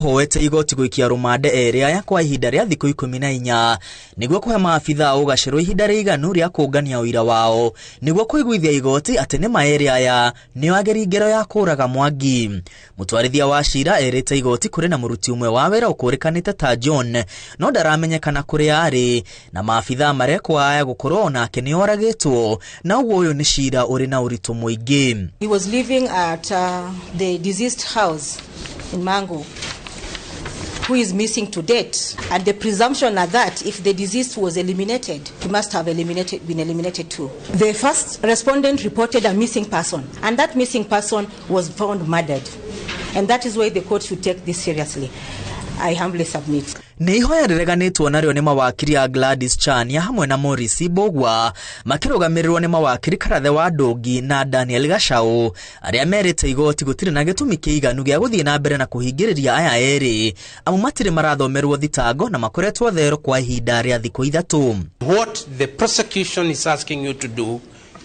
Hoete igoti gũikia rũmande erĩ aya kwa ihinda rĩa thikũ 14 nĩguo kũhe maabitha a ũgacerwo ihinda rĩiganu rĩa kũngania ũira wao nĩguo kũiguithia igoti atĩ nĩ ma erĩ aya nĩo ageri ngero ya kũraga Mwangi. Mũtwarithia wa cira erĩte igoti kũrĩ na mũruti ũmwe wa wĩra ũkũrĩkanĩte ta John no ndaramenyekana kũrĩa arĩ na maabitha marekwo aya gũkorwo onake nĩ oragĩtwo na ũguo ũyũ nĩ cira ũrĩ na ũritũ mũingĩ. He was living at the deceased house in Mango, who is missing to date. And the presumption are that if the deceased was eliminated, he must have been eliminated too. The first respondent reported a missing person, and that missing person was found murdered. And that is why the court should take this seriously. I humbly submit. Nĩ ihoya rĩreganĩtwo narĩo nĩ mawakiri a Gladys Chania hamwe na Maurice Mbũgua makĩrũgamĩrĩrwo nĩ mawakiri Karathe wa Ndũngi na Daniel Gachau arĩa merĩte igoti gũtirĩ na gĩtũmi kĩiganu gĩa gũthiĩ na mbere na kũhingĩrĩria aya erĩ amu matirĩ marathomerwo thitango na makoretwo thero kwa ihinda rĩa thikũ 3. What the prosecution is asking you to do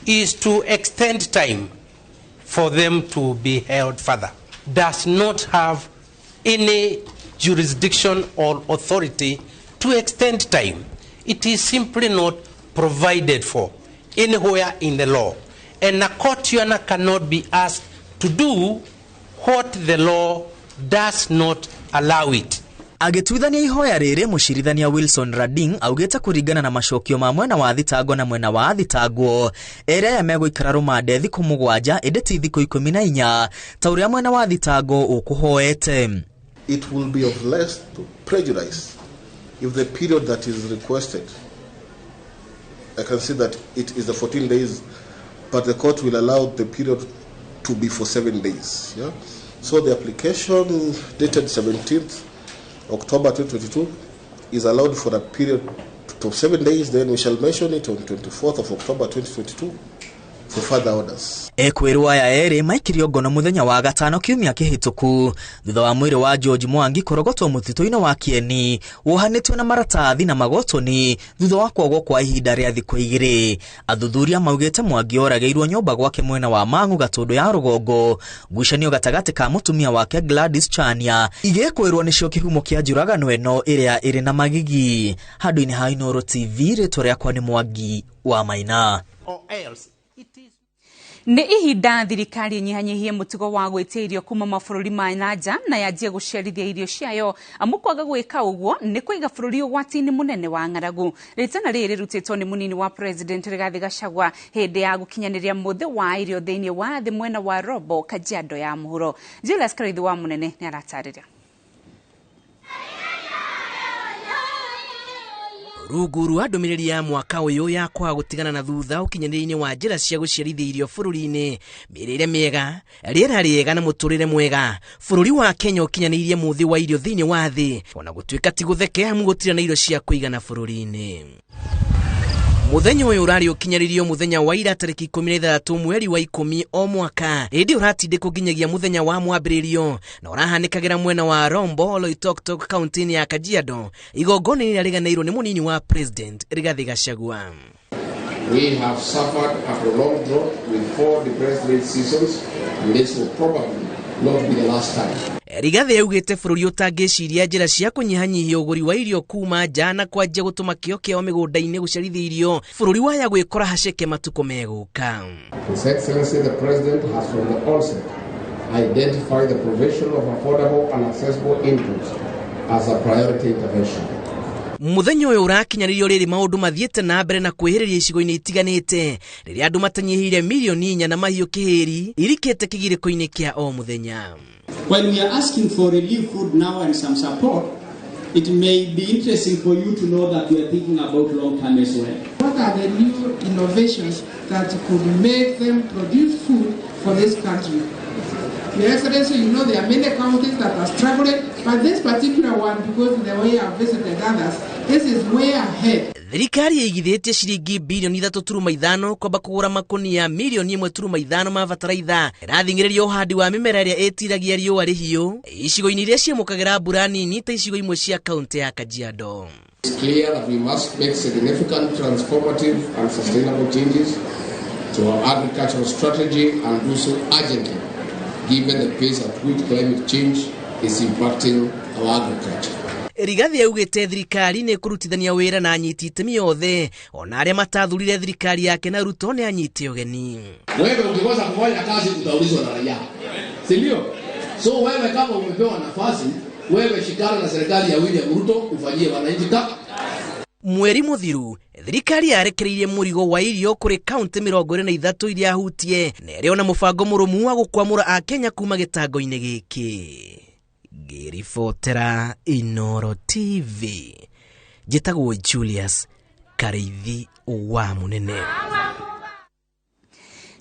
is to extend time for them to be held further. Does not have any jurisdiction or authority to extend time. It is simply not provided for anywhere in the law. And a court cannot be asked to do what the law does not allow it. Agĩtuithania ihoya rĩrĩ mũcirithania Wilson Rading augĩte kũringana na macokio ma mwena wa thitango na mwena wa thitangwo erĩ aya megũikara rũmande thikũ 7 ĩndĩ ti thikũ 14 ta ũrĩa mwena wa thitango ũkũhoete. It will be of less to prejudice if the period that is requested, I can see that it is the 14 days, but the court will allow the period to be for 7 days. Yeah? So the application dated 17th October 2022 is allowed for a period of 7 days, then we shall mention it on 24th of October 2022 for further orders. Ekwĩrwo aya erĩ maikirio ngono mũthenya wa gatano kiumia kĩhĩtũku thutha wa mwĩrĩ wa George Mwangi kũrogotwo mũtitũ-inĩ wa Kieni wohanĩtio na maratathi na magotoni thutha wa kwagwo kwa ihinda rĩa thikũ 2. Athuthuria maugĩte Mwangi oragĩirwo nyũmba gwake mwena wa Mang'u Gatũndũ ya rũgongo ngucanio gatagatĩ ka mũtumia wake Gladys Chania igĩkwĩrwo nĩcio kĩhumo kĩa njũragano ĩno ĩrĩa ĩrĩ na magigi. Handũ-inĩ ha Inooro TV rĩtwa rĩakwa nĩ Mwangi wa Maina. Or else Nĩ ihinda thirikari ĩnyihanyihie mũtugo wa gwĩtia irio kuma mabũrũri ma nanja na yanjie gũcerithia irio ciayo amu kwaga gwĩka ũguo nĩ kũiga bũrũri ũgwati-inĩ mũnene wa ng'aragu. Rĩtana rĩrĩ rĩrutĩtwo nĩ mũnini wa President Rigathi Gachagua hĩndĩ ya gũkinyanĩria mũthĩ wa irio thĩinĩ wa thĩ mwena wa Robo Kajiado ya mũhuro. Julius Karithi wa Mũnene nĩ aratarĩria. Rungu rwa ndũmĩrĩri ya mwaka ũyũ ya kwaga gũtigana na thutha ũkinyanĩria-inĩ wa njĩra cia gũciarithia irio bũrũri-inĩ, mĩrĩre mĩega, rĩera rĩega na mũtũrĩre mwega, bũrũri wa Kenya ũkinyanĩirie mũthĩ wa irio thĩinĩ wa thĩ, ona gũtuĩka ti gũtheke amu gũtirĩ na irio cia kũigana bũrũri-inĩ. Mũthenya ũyũ ũrarĩ ũkinyanĩrio mũthenya wa ira tarĩki 16 mweri wa 10 o mwaka, ĩndĩ ũratindĩkwo nginyagia mũthenya wa mwambĩrĩrio na ũrahanĩkagĩra mwena wa Rombo, Oloitoktok, kaunti-inĩ ya Kajiado, igongona rĩrĩa rĩganĩirwo nĩ mũnini wa President Rigathi Gachagua. We have suffered a prolonged drought with 4 depressed rain seasons, and this will probably not be the last time. Rigathi augĩte bũrũri ũtangĩciria njĩra cia kũnyihanyihia ũgũri wa irio kuma nja na kwanjia gũtũma kĩo kĩao mĩgũnda-inĩ gũcerithia irio, bũrũri waya gwĩkora haceke matukũ megũka. His Excellency the President has from the onset identified the provision of affordable and accessible inputs as a priority intervention. Mũthenya ũyũ ũrakinyanĩrio rĩrĩ maũndũ mathiĩte na mbere na kwĩhĩrĩria icigo-inĩ itiganĩte rĩrĩa andũ matanyihĩire mirioni 4 na mahiũ kĩhĩri irikĩte kĩgirĩko-inĩ kĩa o mũthenya. When we are asking for relief food now and some support, it may be interesting for you to know that we are thinking about long term as well. What are the new innovations that could make them produce food for this country? Your Excellency, you know there are many counties that are struggling, but this particular one, because the way I've visited others, this is way ahead. Thirikari ĩigithĩtie ciringi bilioni 3.5 kwamba kũgũra makonia milioni 1.5 ma bataraitha ĩrathing'ĩrĩria ũhandi wa mĩmera ĩrĩa ĩtiragia riũa rĩhiũ icigo-inĩ iria ciamũkagĩra mbura nini ta icigo imwe cia kaunti ya Kajiado. It's clear that we must make significant transformative and sustainable changes to our agricultural strategy and do so urgently, given the pace at which climate change is impacting our agriculture. Rigathi augĩte thirikari nĩ kũrutithania wĩra na anyiti itemi othe ona arĩa matathurire thirikari yake na Ruto nĩ anyite ũgeni. Wewe ukikosa kufanya kazi utaulizwa na raia, si ndio? So wewe kama umepewa nafasi, wewe shikana na serikali ya William Ruto ufanyie wananchi kazi. Mweri muthiru thirikari yarekereirie murigo wa irio kuri kaunti 23 iria hutie na ĩrĩ ona mũbango mũrũmu wa gũkwamũra akenya kuma gĩtango-inĩ gĩkĩ. Ngĩribotera Inooro TV, njĩtagwo Julius Kariithi wa Munene.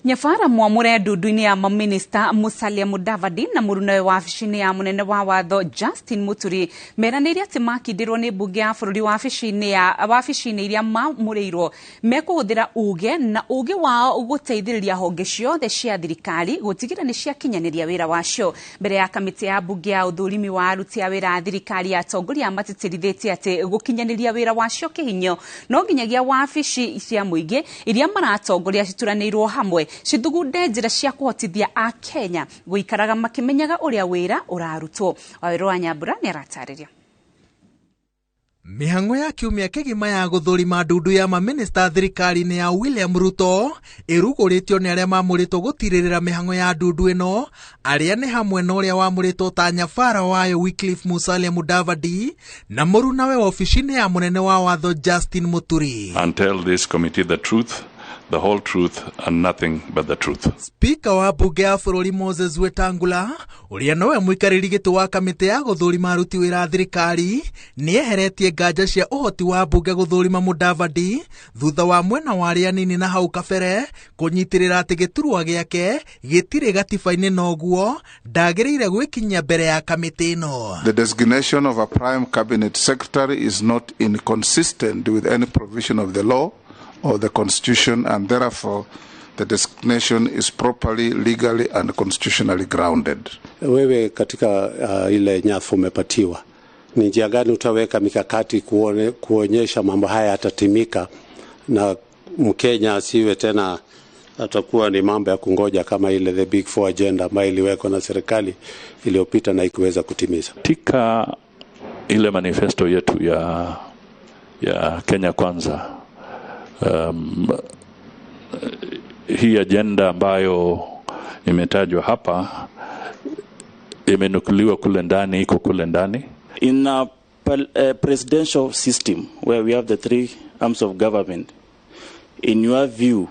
Nyabara mwamure ndundu-inĩ ya maminista Musalia Mudavadi na mũrunawe wabici-inĩ ya mũnene wa watho Justin Muturi meranĩire atĩ makindirwo nĩ mbunge ya bũrũri wabici-inĩ iria mamũrĩirwo mekũhũthĩra uge na ũgĩ wao gũteithĩrĩria honge ciothe cia thirikari gũtigĩrĩra nĩ ciakinyanĩria wĩra wacio. Mbere ya kamĩtĩ ya mbunge ya ũthũrimi wa aruti a wĩra a thirikari atongoria matĩtĩrithĩtie atĩ gũkinyanĩria wĩra wacio kĩhinyo no nginyagia wabici cia mũingĩ iria maratongoria cituranĩirwo hamwe cithugunde njĩra cia kũhotithia Akenya gũikaraga makĩmenyaga ũrĩa wĩra ũrarutwo. Wawĩra wa Nyambura nĩ aratarĩria. Mĩhang'o ya kiumia kĩgima ya gũthũrima ndundu ya maminista thirikari-inĩ ya William Ruto ĩrugũrĩtio nĩ arĩa mamũrĩtwo gũtirĩrĩra mĩhang'o ya ndundu ĩno, arĩa nĩ hamwe na ũrĩa wamũrĩtwo ta nyabara wayo Wycliffe Musalia Mudavadi na mũrunawe wabici-inĩ ya mũnene wa watho Justin Muturi. And tell this committee the truth, the whole truth and nothing but the truth. Speaker wa bunge ya bũrũri Moses Wetangula ũrĩa nowe mũikarĩri gĩtĩ wa kamĩtĩ ya gũthũrima aruti wĩra a thirikari nĩeheretie nganja cia ũhoti wa bunge gũthũrima Mudavadi thutha wa mwena wa arĩa anini na hau kabere kũnyitĩrĩra atĩ gĩturwa gĩake gĩtirĩ gatiba-inĩ noguo ndagĩrĩire gwĩkinyia mbere ya kamĩtĩ ĩno. The designation of a prime cabinet secretary is not inconsistent with any provision of the law or the Constitution, and therefore the designation is properly, legally and constitutionally grounded. Wewe katika ile nyafu umepatiwa, ni njia gani utaweka mikakati kuonyesha mambo haya yatatimika na Mkenya asiwe tena atakuwa ni mambo ya kungoja kama ile the big four agenda ambayo iliwekwa na serikali iliyopita na ikuweza kutimiza? Katika ile manifesto yetu ya Kenya Kwanza, hii agenda ambayo imetajwa hapa imenukuliwa kule ndani, iko kule ndani. In a presidential system where we have the three arms of government, in your view,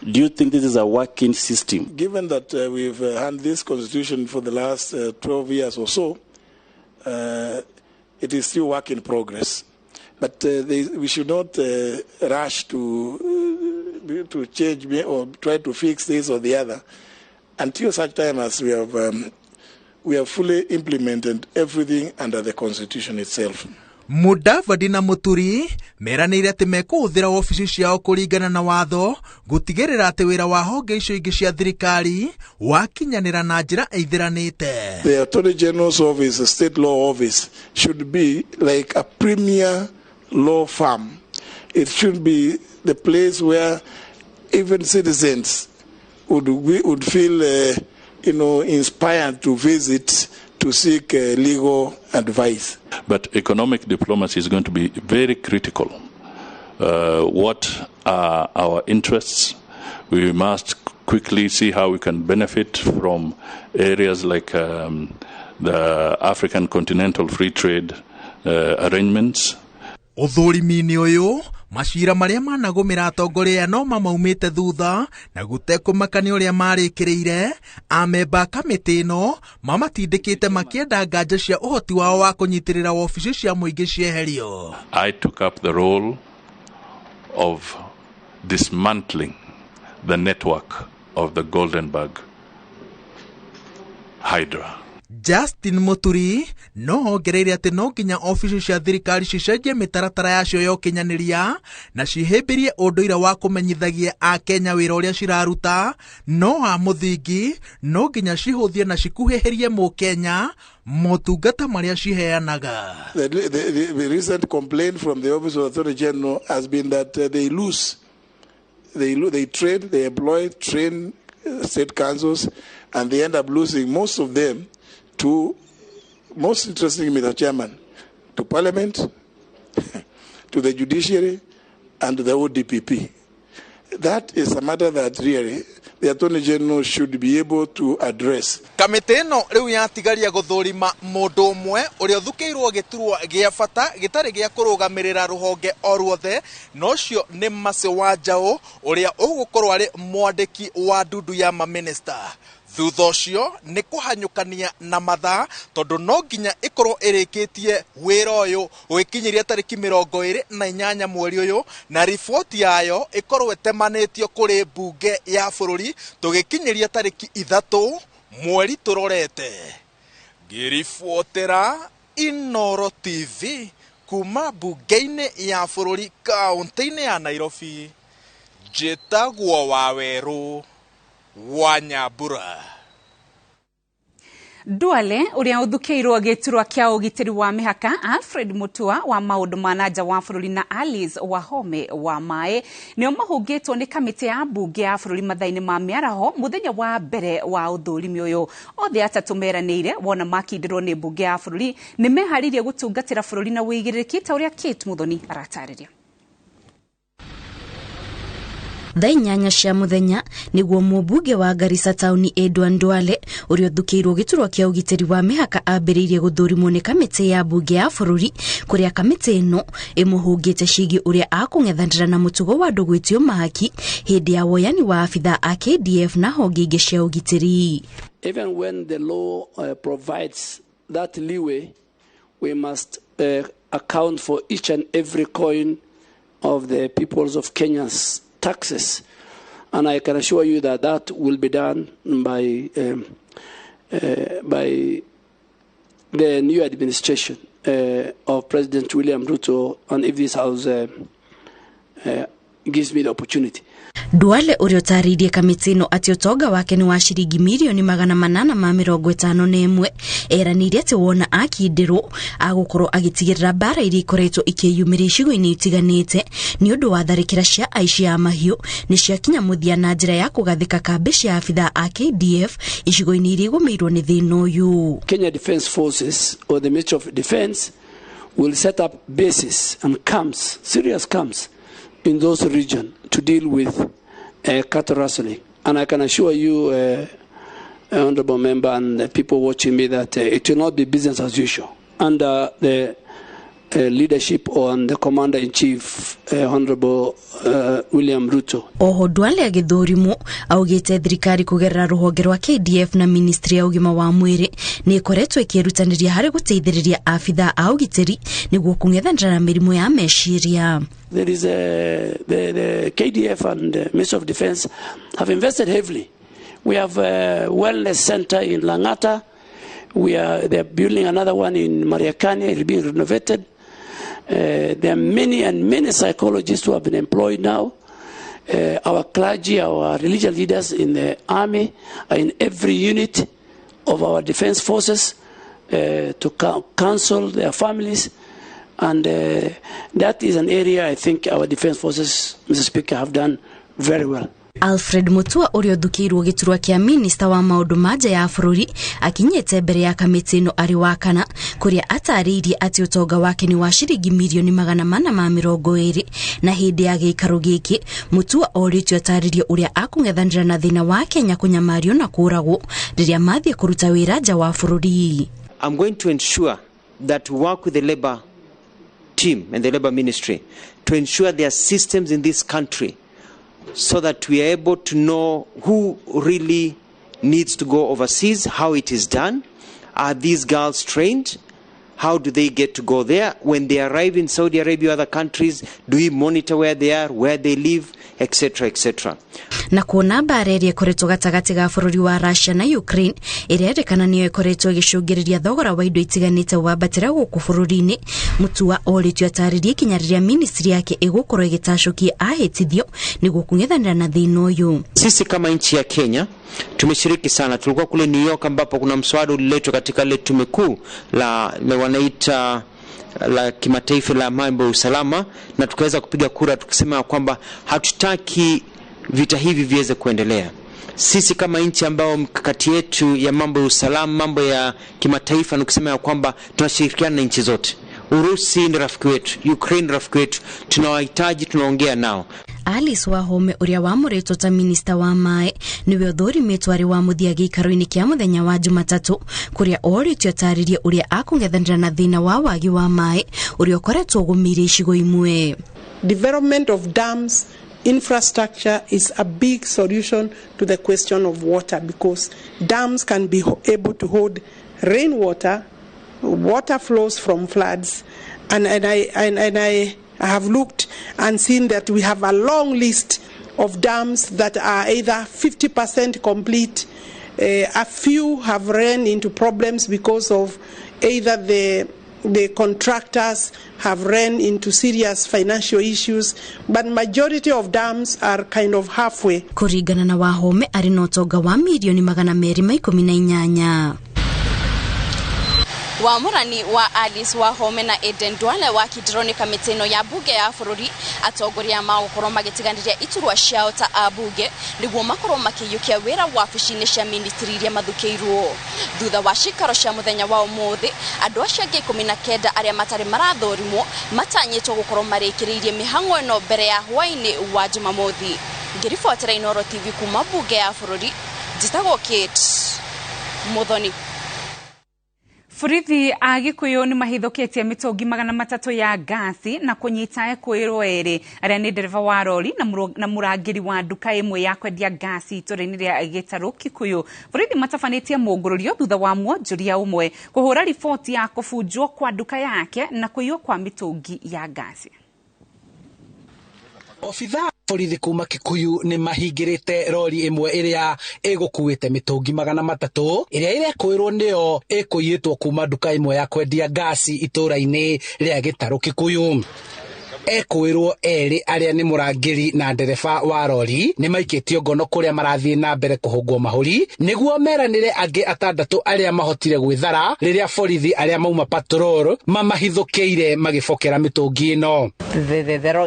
do you think this is a working system? Given that we've had this constitution for the last 12 years or so, it is still work in progress. But we should not rush to change or try to fix this or the other until such time as we have fully implemented everything under the Constitution itself. Mudavadi na Muturi meranĩire atĩ mekũhũthĩra wabici ciao kũringana na watho gũtigĩrĩra atĩ wĩra wa honge icio ingĩ cia thirikari wakinyanĩra na njĩra ĩithĩranĩte. The Attorney General's office, the state law office, should be like a premier law firm. It should be the place where even citizens would feel inspired to visit to seek legal advice. But economic diplomacy is going to be very critical. What are our interests? We must quickly see how we can benefit from areas like the African Continental Free Trade arrangements. Ũthũrimi-inĩ ũyũ macira marĩa managũmĩra atongoria no mamaumĩte thutha na gũtekũmakania ũrĩa marĩkĩrĩire amemba kamĩtĩ ĩno mamatindĩkĩte makĩenda nganja cia ũhoti wao wa kũnyitĩrĩra wabici cia mũingĩ cieherio. I took up the role of dismantling the network of the Goldenberg Hydra. Justin Muturi no ongereire atĩ no nginya obici cia thirikari cicenjie mĩtaratara yacio ya ũkinyanĩria na cihĩmbĩrie ũndũire wa kũmenyithagia Akenya wĩra ũrĩa ciraruta, no wa mũthingi no nginya cihũthie na cikuhĩhĩrie mũkenya motungata marĩa ciheanaga. The recent complaint from the Office of Attorney General has been that they lose. They train, they employ, train state councils, and they end up losing most of them to Most interesting, Mr. Chairman, to Parliament, to the judiciary, and to the ODPP. That is a matter that really the Attorney General should be able to address. Kamĩtĩ ĩno rĩu yatigaria gũthũrima mũndũ ũmwe ũrĩa ũthukĩirwo gĩturwa gĩa bata gĩtarĩ gĩa kũrũgamĩrĩra rũhonge o ruothe, na ũcio nĩ Mercy Wanjaũ ũrĩa ũgũkorwo arĩ mwandĩki wa ndundu ya mamĩnĩsta. Thutha ũcio nĩ kũhanyũkania na mathaa tondũ no nginya ĩkorwo ĩrĩkĩtie wĩra ũyũ ũgĩkinyĩria tarĩki 28 mweri ũyũ, na riboti yayo ĩkorwo ĩtemanĩtio kũrĩ mbunge ya bũrũri tũgĩkinyĩria tarĩki 3 mweri tũrorete. Ngĩribotera Inooro TV kuma mbunge-inĩ ya bũrũri kaũntĩ-inĩ ya Nairobi, njĩtagwo Wawerũ wa Nyambura. Duale uria uthukiirwo giturwa kia ugitiri wa mihaka Alfred Mutua wa maundu ma nanja wa bururi na Alice Wahome wa Mae nio mahungitwo ni kamiti ya mbunge ya bururi mathaa-ini ma miaraho muthenya wa mbere wa uthurimi uyu. Othe atatu meranire wona makindirwo ni mbunge ya bururi ni meharirie gutungatira bururi na uigiriki ta uria Kate Muthoni aratariria. Thaa 8 cia muthenya niguo mũmbunge wa Garissa tauni Edwin Duale ũrĩa ũthukĩirwo gĩturwa kĩa ũgitĩri wa mĩhaka ambĩrĩirie gũthũrimwo nĩ kamĩtĩ ya mbunge ya bũrũri kũrĩa kamĩtĩ ĩno ĩmũhũngĩte ciĩgiĩ ũrĩa akũng'ethanĩra na mũtugo wa andũ gwĩtio mahaki hĩndĩ ya woyani wa abithaa a KDF na honge ingĩ cia ũgitĩri. Even when the law provides that leeway, we must account for each and every coin of the peoples of Kenya's taxes, and I can assure you that that will be done by the new administration of President William Ruto, and if this house gives me the opportunity. Duale ũrĩa ũtarĩirie kamĩtĩ ĩno atĩ ũtonga wake nĩ wa ciringi mirioni 851 eranĩire atĩ wona akindĩrwo agũkorwo agĩtigĩrĩra mbara iria ikoretwo ikĩyumĩria icigo-inĩ itiganĩte nĩ ũndũ wa tharĩkĩra cia aici a mahiũ nĩ ciakinya mũthia na njĩra ya kũgathĩka kambĩ cia abithaa a KDF icigo-inĩ iria igũmĩirwo nĩ thĩna ũyũ. Kenya Defence Forces or the Ministry of Defence will set up bases and camps, serious camps in those regions to deal with cattle rustling. And I can assure you, Honorable Member and the people watching me, that it will not be business as usual. Under the leadership on the Commander-in-Chief, Honorable William Ruto. Oho Duale agĩthũrimwo augĩte thirikari kũgerera rũhonge rwa KDF na ministry ya ũgima wa mwĩrĩ nĩ ĩkoretwo ĩkĩĩrutanĩria harĩ gũteithĩrĩria abithaa a ũgitĩri nĩguo kũng'ethanĩra na mĩrimũ ya meciria. There is the KDF and the Ministry of Defense have invested heavily. We have a wellness center in Langata. They are building another one in Mariakani. It will be renovated. There are many and many psychologists who have been employed now. Our clergy, our religious leaders in the army are in every unit of our defense forces to counsel their families. And that is an area I think our defense forces, Mr. Speaker, have done very well. Alfred Mutua ũrĩa ũthukĩirwo gĩturwa kĩa minista wa maũndũ ma nja ya bũrũri akinyĩte mbere ya kamĩtĩ ĩno arĩ wa kana kũrĩa atarĩirie atĩ ũtonga wake nĩ wa ciringi mirioni 420 na hĩndĩ ya gĩikaro gĩkĩ Mutua orĩtio atarĩrie ũrĩa akũng'ethanĩra na thĩna wa Kenya kũnyamario na kũragwo rĩrĩa mathiĩ kũruta wĩra nja wa bũrũri. I'm going to ensure that we work with the labor team and the labor ministry to ensure there are systems in this country so that we are able to know who really needs to go overseas, how it is done. Are these girls trained? How do they get to go there? When they arrive in Saudi Arabia or other countries, do we monitor where they are, where they live, etc., etc.? Na kuona mbara ĩrĩa ĩkoretwo gatagatĩ ga bũrũri wa Russia na Ukraine ĩrerĩkana nĩyo ĩkoretwo ĩgĩcũngĩrĩria thogora wa indo itiganĩte wambatĩra gũkũ bũrũri-inĩ, Mutua orĩtio atarĩrie ikinya rĩrĩa ministry yake ĩgũkorwo ĩgĩtacũkia ahĩtithio nĩguo kũng'ethanĩra na thĩna ũyũ. Sisi kama nchi ya Kenya tumeshiriki sana. Tulikuwa kule New York ambapo kuna mswada uliletwa katika ile tume kuu la wanaita la kimataifa la mambo ya usalama, na tukaweza kupiga kura tukisema kwamba hatutaki vita hivi viweze kuendelea. Sisi kama nchi ambao mkakati yetu ya mambo ya usalama, mambo ya kimataifa ni kusema ya kwamba tunashirikiana na nchi zote. Urusi ni rafiki wetu, Ukraine ni rafiki wetu, tunawahitaji, tunaongea nao. Alice Wahome uria wamuritwo ta minista wa maĩ niwe ũthũrimĩtwo arĩ wa mũthia gĩikaro-inĩ kĩa mũthenya wa Jumatatũ kũrĩa orĩtio atarĩrie ũrĩa akũng'ethanĩra na thĩna wa wagi wa maĩ ũrĩa ũkoretwo ũgũmĩire icigo imwe. Development of dams, infrastructure is a big solution to the question of water, because dams can be able to hold rainwater, water flows from floods, and I have looked and seen that we have a long list of dams that are either 50% complete. A few have run into problems because of either the contractors have run into serious financial issues, but majority of dams are kind of halfway. Kũringana na Wahome arĩ na ũtonga wa mirioni 218. Wamũrani wa Alice Wahome na Aden Duale wakindirwo nĩ kamĩtĩ ĩno ya bunge ya bũrũri atongoria magũkorwo magĩtiganĩria iturwa ciao ta ambunge nĩguo makorwo makĩiyũkia wĩra wabici-inĩ cia ministry iria mathukĩirwo. Thutha wa cikaro cia mũthenya wa ũmũthĩ, andũ acio angĩ 19 arĩa matarĩ marathũrimwo matanyĩtwo gũkorwo marĩkĩrĩirie mĩhang'o ĩno mbere ya hwaĩ-inĩ wa Jumamothi. Ngĩribotera Inooro TV kuma bunge ya bũrũri, njĩtagwo Kate Muthoni. Borithi a Gikuyu nĩ mahithũkĩtie mĩtũngi 300 ya ngasi na kũnyita ekũĩrwo erĩ arĩa nĩ ndereba wa rori na mũrangĩri wa nduka ĩmwe ya kwendia ngasi itũũra-inĩ rĩa Gĩtarũ Kikuyu. Borithi matabanĩtie mũngũrũrio thutha wa mwonjoria ũmwe kũhũra riboti ya kũbunjwo kwa nduka yake na kũiywo kwa mĩtũngi ya ngasi. Obithaa borithi kuma Kikuyu nĩ mahingĩrĩte rori ĩmwe ĩrĩa ĩgũkuĩte mĩtũngi 300 ĩrĩa ĩrekũĩrwo nĩyo ĩkũiyĩtwo kuma nduka ĩmwe ya kwendia ngasi itũũra-inĩ rĩa Gĩtarũ Kikuyu. Ekũĩrwo erĩ arĩa nĩ mũrangĩri na ndereba wa rori nĩ maikĩtio ngono kũrĩa marathiĩ na mbere kũhũngwo mahũri nĩguo meranĩre angĩ atandatũ arĩa mahotire gwĩthara rĩrĩa borithi arĩa mauma patrol mamahithũkĩire magĩbokera mĩtũngi ĩno.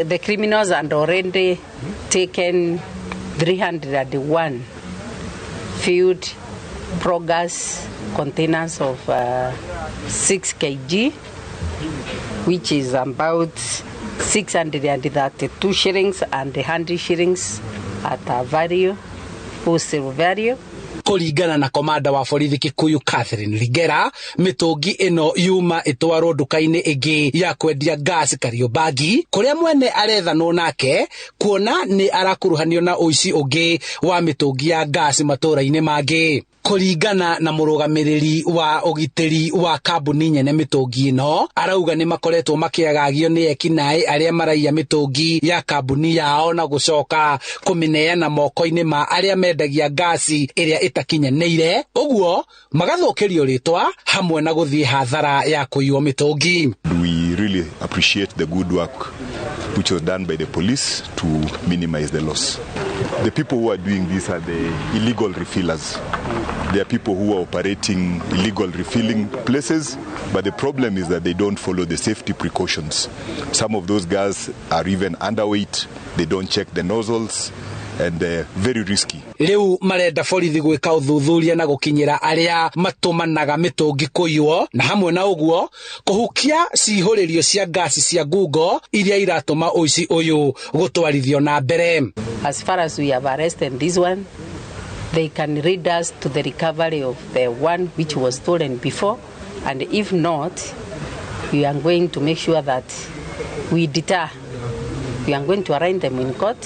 The criminals had already taken 301 filled Progas containers of 6 kg, which is about 632 shillings and 100 shillings at a value, wholesale value. Kũringana na komanda wa borithi Kikuyu Catherine Ligera, mĩtũngi ĩno yuma ĩtwarwo nduka-inĩ ĩngĩ ya kwendia gas Kariobangi kũrĩa mwene arethanwo nake kuona nĩ arakuruhanio na ũici ũngĩ wa mĩtũngi ya gas matũũra-inĩ mangĩ. Kũringana na mũrũgamĩrĩri wa ũgitĩri wa kambuni nyene mĩtũngi ĩno, arauga nĩ makoretwo makĩagagio nĩ ekinaĩ arĩa maraiya mĩtũngi ya kambuni yao na gũcoka kũmĩneana moko-inĩ ma arĩa mendagia ngasi ĩrĩa ĩtakinyanĩire, ũguo magathũkĩrio rĩtwa hamwe na gũthiĩ hathara ya kũiywo mĩtũngi. We really appreciate the good work which was done by the police to minimize the loss. The people who are doing this are the illegal refillers. There are people who are operating illegal refilling places, but the problem is that they don't follow the safety precautions. Some of those guys are even underweight, they don't check the nozzles, and very risky. Riu marenda borithi gwika uthuthuria na gukinyira aria matumanaga mitungi kuiywo na hamwe na uguo kuhukia cihuririo cia ngasi cia ngungo iria iratuma uici uyu gutwarithio na mbere. As far as we have arrested this one, they can lead us to the recovery of the one which was stolen before, and if not, we are going to make sure that we deter. We are going to arraign them in court,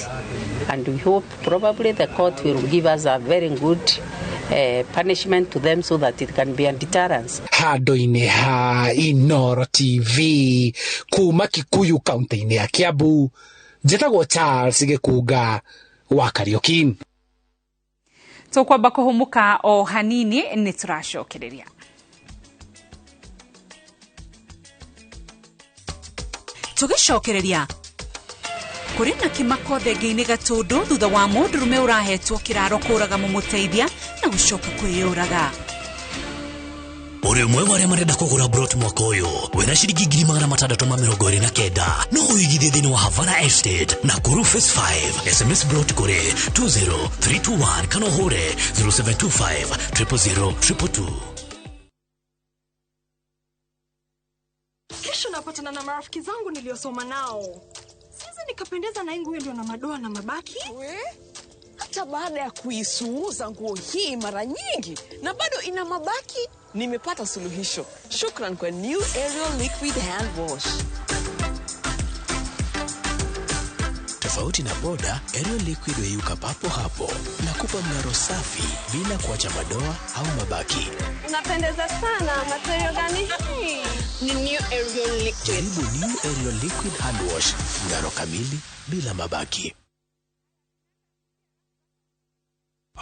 and we hope probably the court will give us a very good punishment to them so that it can be a deterrence. Handũ-inĩ ha Inooro TV kuma Kikuyu kaunti-inĩ ya Kiambu, njĩtagwo Charles Gĩkunga wa Kariuki. Tũkwamba kũhũmũka o hanini nĩ tũracokereria. Tũgĩcokereria kũrĩ na kĩmako thenge-inĩ Gatũndũ thutha wa mũndũrũme ũrahetwo kĩraro kũraga mũmũteithia na gũcoka kwĩyũraga. Uri umwe wa aria marenda kugura brot mwaka uyu wina ciringi 629 no uigithie thiini wa Havana Estate Nakuru Phase 5. SMS brot kuri 20321 kana uhure 0725 000 222. Kesho napatana na marafiki zangu niliosoma nao. Siwezi nikapendeza na nguo ndio na madoa na mabaki. We? Hata baada ya kuisuuza nguo hii mara nyingi na bado ina mabaki, nimepata suluhisho. Shukran kwa New Ariel Liquid Hand Wash. Tofauti na boda, Ariel Liquid huyeyuka papo hapo na kupa mng'aro safi bila kuacha madoa au mabaki. Unapendeza sana, material gani hii? Ni New Ariel Liquid. Jaribu New Ariel Liquid Hand Wash, mng'aro kamili bila mabaki.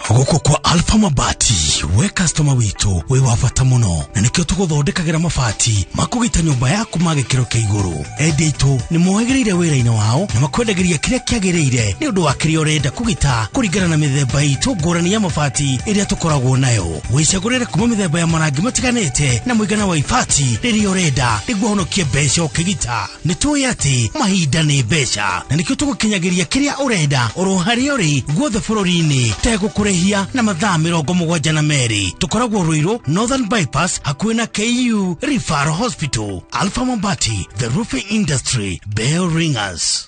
Guku kwa Alpha Mabati we customer witu we wa bata muno na nikio tuguthondekagira mabati makugita nyumba yaku magikiro kia iguru. Endia itu ni mohegereire wira-ini wao na makwendagiria kiria kiagiriire ni undu wa kiria urenda kugita kuringana na mithemba itu ngurani ya mabati iria tukoragwo nayo. Wicagurire kuma mithemba ya marangi matiganite na muigana wa ibati riria urenda niguo honokie mbeca ukigita. Ni tui ati mahinda ni mbeca na nikio tugukinyagiria kiria urenda oro haria uri guothe bururi-ini tegukure na mathaa 72. Tukoragwo Ruiru Northern Bypass hakuhĩ na KU Referral Hospital. Alpha Mabati, the roofing industry bell ringers.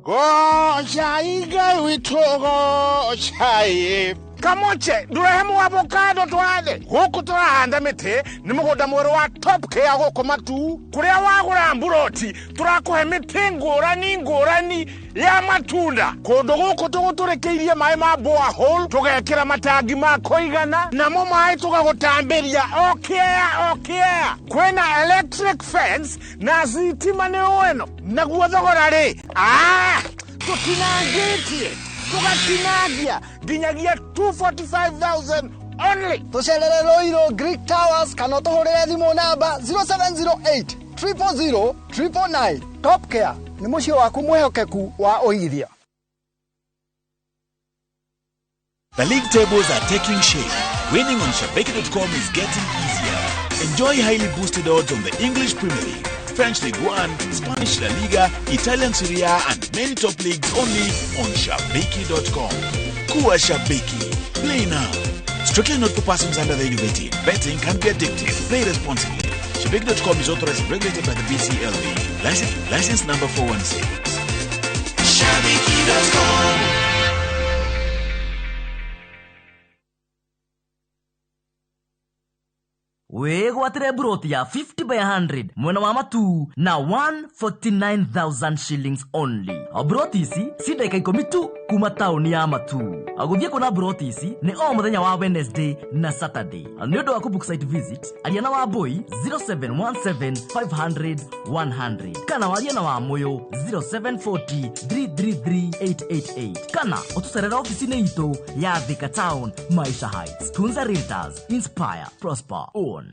Gocha igai witogo chai kamoche ndurehemu avocado twathe guku turahanda miti ni mugunda mweru wa Top Care guku Matu kuria wagura mburoti turakuhe miti ngurani ngurani ya matunda kundu guku tuguturikiirie mai ma borehole tugekira matangi ma kuigana namo mai tugagutambiria okea okea kwina electric fence na thitima ni weno naguo thogora ri tutinangitie tugatinangia nginyagia 245,000 only. Tucerere Ruiru Greek Towers kana utuhurire thimu namba 0708 000 999. Top Care ni muciĩ waku mwihokeku wa ũigithia. The league tables are taking shape. Winning on Shabiki.com is getting easier. Enjoy highly boosted odds on the English Premier League, French League One, Spanish La Liga, Italian Serie A, and many top leagues only on Shabiki.com. Kuwa Shabiki. Play now. Strictly not for persons under the age of 18. Betting can be addictive. Play responsibly. Shabiki.com is authorized and regulated by the BCLB. License number 416. Shabiki.com. Wigwatire broti ya 50 by 100 mwena wa Matu na 149,000 shillings only. Broti ici ci ndagĩka 10 tu kuma taũni ya Matu. Gũthiĩ kuona broti ici nĩ o mũthenya wa Wednesday na Saturday. Nĩ ũndũ wa kũbook site visit aria na Wambui 0717 500 100 kana warie na Wamuyu 0740 333 888 kana ũtũcerere ofici-inĩ itũ ya Thika Town, Maisha Heights. Tunza Realtors, inspire, prosper, own.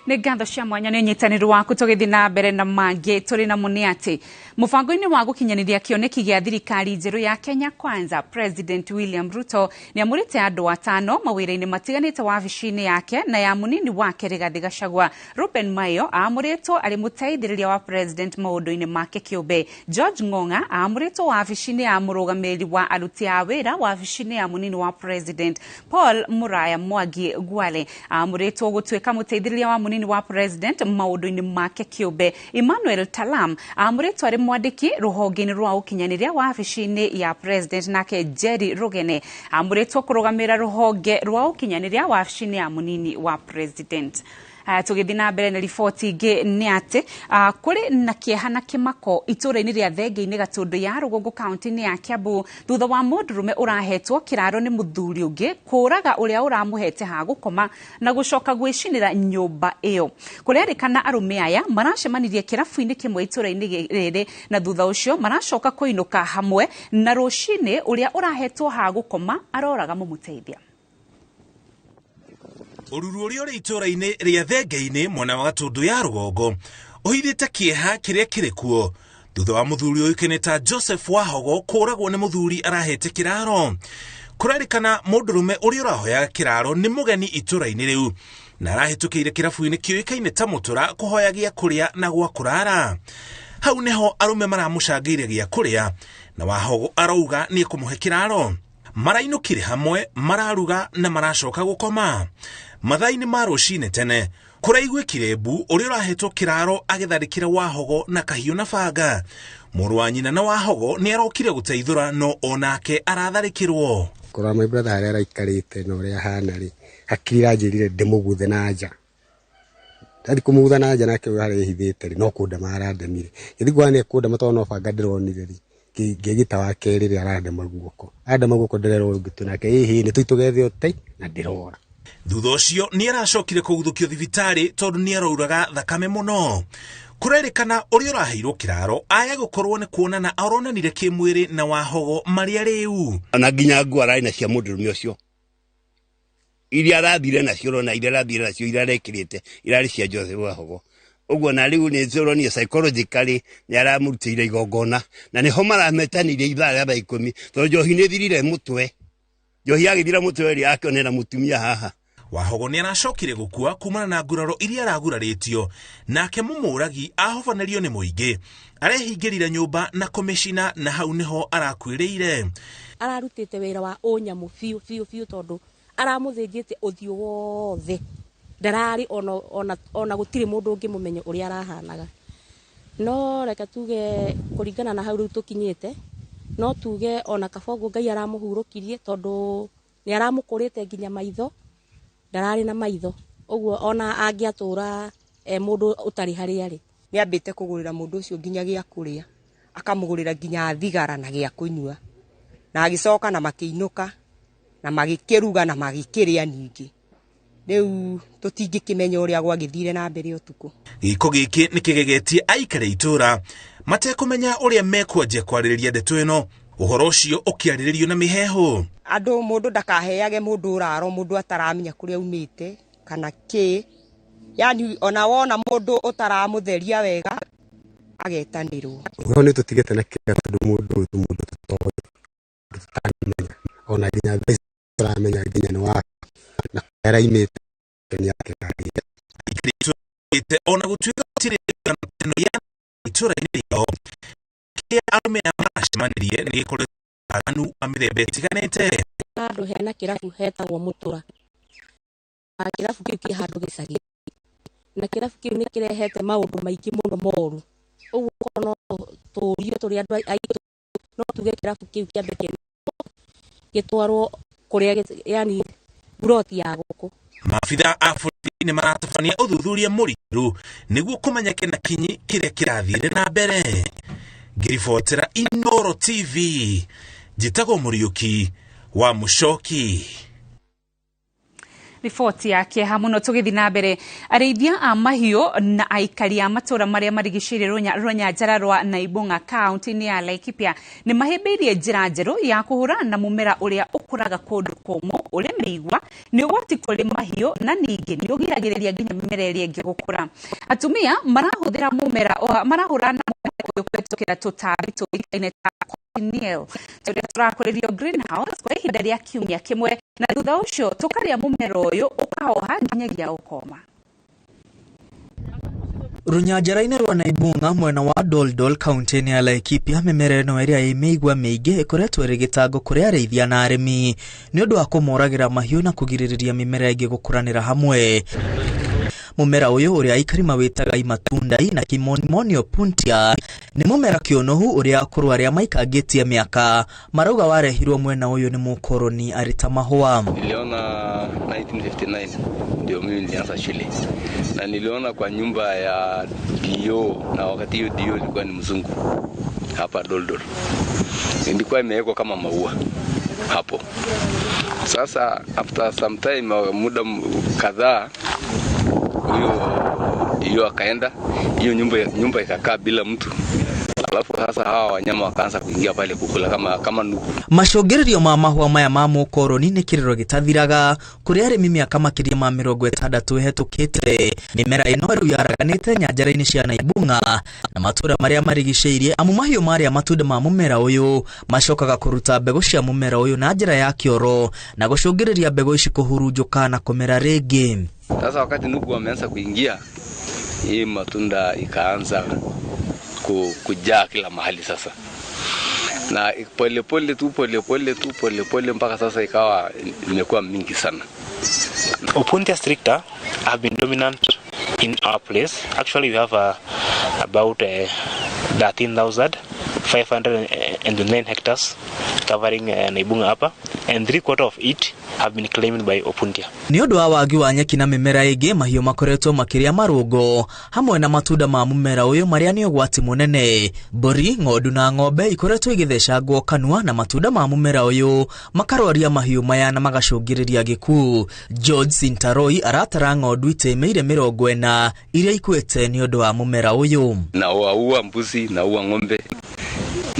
Nĩ ngatho cia mwanya nĩ ũnyitanĩri waku tũgĩthiĩ na mbere na mangĩ tũrĩ namo nĩ atĩ mũbango-inĩ wa gũkinyanĩria kĩoneki gĩa thirikari njerũ ya Kenya Kwanza, President William Ruto nĩ amũrĩte andũ atano mawĩra-inĩ matiganĩte wabici-inĩ yake na ya mũnini wake Rigathi Gachagua. Ruben Mayo aamũrĩtwo arĩ mũteithĩrĩria wa President maũndũ-inĩ make kĩũmbe. George Ng'ong'a aamũrĩtwo wabici-inĩ ya mũrũgamĩrĩri wa aruti a wĩra wabici-inĩ ya mũnini wa President. Paul Muraya Mwangi Gwale aamũrĩtwo gũtuĩka mũteithĩrĩria wa mũnini wa President maũndũ-inĩ make kĩũmbe. Emmanuel Talam aamũrĩtwo arĩ mwandĩki rũhonge-inĩ rwa ũkinyanĩria wabici-inĩ ya President, nake Jerry Rugene aamũrĩtwo kũrũgamĩrĩra rũhonge rwa ũkinyanĩria wabici-inĩ ya mũnini wa President. Tũgĩthiĩ na mbere na riboti ingĩ nĩ atĩ kũrĩ na kĩeha na kĩmako itũũra-inĩ rĩa Thenge-inĩ Gatũndũ ya Rũgongo kaunti-inĩ ya Kiambu thutha wa mũndũrũme ũrahetwo kĩraro nĩ mũthuri ũngĩ kũũraga ũrĩa ũramũhete ha gũkoma na gũcoka gwĩcinĩra nyũmba ĩyo. Kũrerĩkana arũme aya maracemanirie kĩrabu-inĩ kĩmwe itũũra-inĩ rĩrĩ na thutha ũcio maracoka kũinũka hamwe na rũcinĩ ũrĩa ũrahetwo ha gũkoma aroraga mũmũteithia. Ũruru ũrĩa ũrĩ itũũra-inĩ rĩa Thenge-inĩ mwena wa Gatũndũ ya Rũgongo ũhithĩte kĩeha kĩrĩa kĩrĩ kuo Thutha wa muthuri ũĩkaine ta Joseph Wahogo kũragwo nĩ muthuri arahete kĩraro. Kũrerĩkana mũndũrũme ũrĩa ũrahoyaga kĩraro nĩ mũgeni itũra-inĩ rĩu na arahĩtũkĩire kĩrabu-inĩ kĩũĩkaine ta Mũtũra kũhoya gĩa kũrĩa na gwa kũrara. Hau nĩho arũme maramũcangĩire gĩa kũrĩa na Wahogo arauga nĩ ekũmũhe kĩraro. Marainũkire hamwe, mararuga na maracoka gũkoma. Mathaa-inĩ ma rũcinĩ tene kũraiguĩkire mbu ũrĩa ũrahetwo kĩraro agĩtharĩkĩra Wahogo na kahiũ na banga. Mũrũ wa nyina na Wahogo nĩ arokire gũteithũra no onake aratharĩkĩrwo. Kũrora my brother harĩa araikarĩte na ũrĩa ahana rĩ, hakiri iranjĩrire ndĩmũguthe na nja. Ndathi kũmũgutha na nja nake ũyũ harĩa ehithĩte rĩ, no kũndema arandemire. Ngĩthiĩ kuona nĩ ekũndema tondũ no banga ndĩronire rĩ, ngĩgita wa kerĩ rĩ arandema guoko. Arandema guoko ndĩrerwo ngĩtũ nake ĩhĩ nĩ tũitũgethe ũtei na ndĩrora. Thutha ũcio nĩ aracokire kũguthũkio thibitarĩ tondũ nĩ arauraga thakame mũno. Kũrerĩkana ũrĩa ũraheirwo kĩraro aya gũkorwo nĩ kuonana aronanire kĩmwĩrĩ na Wahogo marĩa rĩu. Ona nginya nguo ararĩ nacio mũndũrũme ũcio iria arathire nacio na iria arathire nacio iria arekĩrĩte irarĩ cia Joseph Wahogo. Ũguo na rĩu nĩ tũronio psychologically nĩ aramũrutĩire igongona na nĩho marametanire ithaa rĩa thaa 10 tondũ njohi nĩ thirire mũtwe. Njohi agĩthira mũtwe rĩ akĩonera mũtumia haha. Wahogo nĩ aracokire gũkua kumana na nguraro iria aragurarĩtio nake mũmũragi ahobanĩrio nĩ mũingĩ. Arehingĩrire nyũmba na kũmĩcina na hau nĩho arakuĩrĩire. Ararutĩte wĩra wa ũnyamũ biũ biũ biũ tondũ aramũthĩnjĩte ũthiũ wothe. Ndararĩ ona gũtirĩ mũndũ ũngĩmũmenya ũrĩa arahanaga. No reke tuge kũringana na hau rĩu tũkinyĩte, no tuge ona kabongo Ngai aramũhurũkirie tondũ nĩ aramũkũrĩte nginya maitho. Ndararĩ na maitho ũguo ona angĩatũra mũndũ ũtarĩ harĩa arĩ. Nĩ ambĩte kũgũrĩra mũndũ ũcio nginya gĩa kũrĩa, akamũgũrĩra nginya thigara na gĩa kũnyua, na agĩcoka na makĩinũka na magĩkĩruga na magĩkĩrĩa ningĩ. Rĩu tũtingĩkĩmenya ũrĩa gwagĩthire na mbere ũtukũ. Gĩko gĩkĩ nĩ kĩgegetie aikari itũra matekũmenya ũrĩa mekwanjia kwarĩrĩria ndeto ĩno. Ũhoro ũcio ũkĩarĩrĩrio na mĩheehũ. Andũ mũndũ ndakaheage mũndũ ũraro mũndũ ataramenya kũrĩa aumĩte kana kĩ, yani ona wona mũndũ ũtaramũtheria wega agetanĩrwo. Ũhoro nĩ tũtigĩte na kĩeha tondũ mũndũ ũyũ mũndũ tũtoĩ, tũtaramenya ona nginya thaa ici tũramenya nginya nĩ wa na kũrĩa araimĩte nĩ ake. Ona gũtuĩka gũtirĩ ya itũra-inĩ rĩao kĩrĩa arũme aya maracemanirie nĩ gĩkoretwo waganu wa mĩthemba ĩtiganĩte. Handũ hena kĩrabu hetagwo Mũtũra. Na kĩrabu kĩu kĩ handũ gĩcagi. Na kĩrabu kĩu nĩ kĩrehete maũndũ maingĩ mũno moru. Ũguo korwo no tũrio tũrĩ andũ aitũ no tuge kĩrabu kĩu kĩambe gĩtwarwo kũrĩa yani buroti ya gũkũ. Maabitha a borithi nĩ maratabania ũthuthuria mũritũ nĩguo kũmenyeke na kinyi kĩrĩa kĩrathire na mbere. Ngĩribotera Inooro TV, njĩtagwo Mũriũki wa Mũcoki. Riboti ya kĩeha mũno. Tũgĩthiĩ na mbere, arĩithia a mahiũ na aikari a matũra marĩa marigicĩirie rũnyanjara rwa Naibũng'a kaunti-inĩ ya Laikipia nĩ mahĩmbĩirie njĩra njerũ ya kũhũrana na mũmera ũrĩa ũkũraga kũndũ kũmũ ũrĩ mĩigua nĩ ũgwati kũrĩ mahiũ na ningĩ nĩ ũgiragĩrĩria nginya mĩmera ĩrĩa ĩngĩ gũkũra. Atumia marahũthĩra mũmera marahũrana na mũmera ũyũ kũhĩtũkĩra tũtambi tũĩkaine ta cochineal tũrĩa tũrakũrĩrio greenhouse kwa ihinda rĩa kiumia kĩmwe na thutha ũcio tũkarĩa mũmera ũyũ ũkahoha nginyagia ũkoma. Rũnyanjara-inĩ rwa Naibũng'a mwena wa Doldol kaunti-inĩ ya Laikipia, mĩmera ĩno ĩrĩa ĩ mĩigua mĩingĩ ĩkoretwo ĩrĩ gĩtango kũrĩ arĩithia na arĩmi nĩ ũndũ wa kũmoragĩra mahiũ na kũgirĩrĩria mĩmera ĩngĩ gũkũranĩra hamwe. Mũmera ũyũ ũrĩa aikari mawĩtaga imatundai na kĩmonimonio puntia nĩ mũmera kĩũnũhu ũrĩa akũrũ arĩa maikangĩtie mĩaka marauga warehirwo mwena ũyũ nĩ mũkoroni arĩ ta mahũa. Niliona 1959 ndio mimi nilianza shule na niliona kwa nyumba ya Dio, na wakati hiyo Dio ilikuwa ni mzungu hapa Doldol, ilikuwa imewekwa kama maua hapo. Sasa after some time, muda kadhaa, huyo Dio akaenda, hiyo nyumba ikakaa bila mtu. Alafu sasa hawa wanyama wakaanza kuingia pale kukula kama nuku. Macũngĩrĩrio ma mahũa maya ma mũkoroni nĩ kĩrĩro gĩtathiraga kũrĩ arĩmi mĩaka makĩria ma 60 ĩhetũkĩte. Mĩmera ĩno rĩu yaraganĩte nyanjara-inĩ cia Naibung'a na matũũra marĩa marigicĩirie, amu mahiũ marĩa matunda ma mũmera ũyũ macokaga kũruta mbegũ cia mũmera ũyũ na njĩra ya kĩoro na gũcũngĩrĩria mbegũ ici kũhurunjũka na kũmera rĩngĩ. Sasa wakati nuku wameanza kuingia, hii matunda ikaanza kujaa kila mahali sasa. Na pole pole tu pole pole tu pole pole mpaka sasa ikawa imekuwa mingi sana. Opuntia stricta have been dominant in our place. Actually we have about 13,509 hectares covering Naibung'a hapa, and 3/4 of it have been claimed by Opuntia. Nĩ ũndũ wa wagi wa nyeki na mĩmera ĩngĩ, mahiũ makoretwo makĩrĩa marũngo hamwe na matunda ma mũmera ũyũ marĩa nĩ ũgwati mũnene. Mbũri, ng'ondu na ng'ombe ikoretwo igĩthecangwo kanua na matunda ma mũmera ũyũ makarwaria mahiũ maya na magacũngĩrĩria gĩkuũ. George Sintaroi aratara ng'ondu itĩmĩire 40 iria ikuĩte nĩ ũndũ wa mũmera ũyũ. Na waua mbuzi na ua ng'ombe,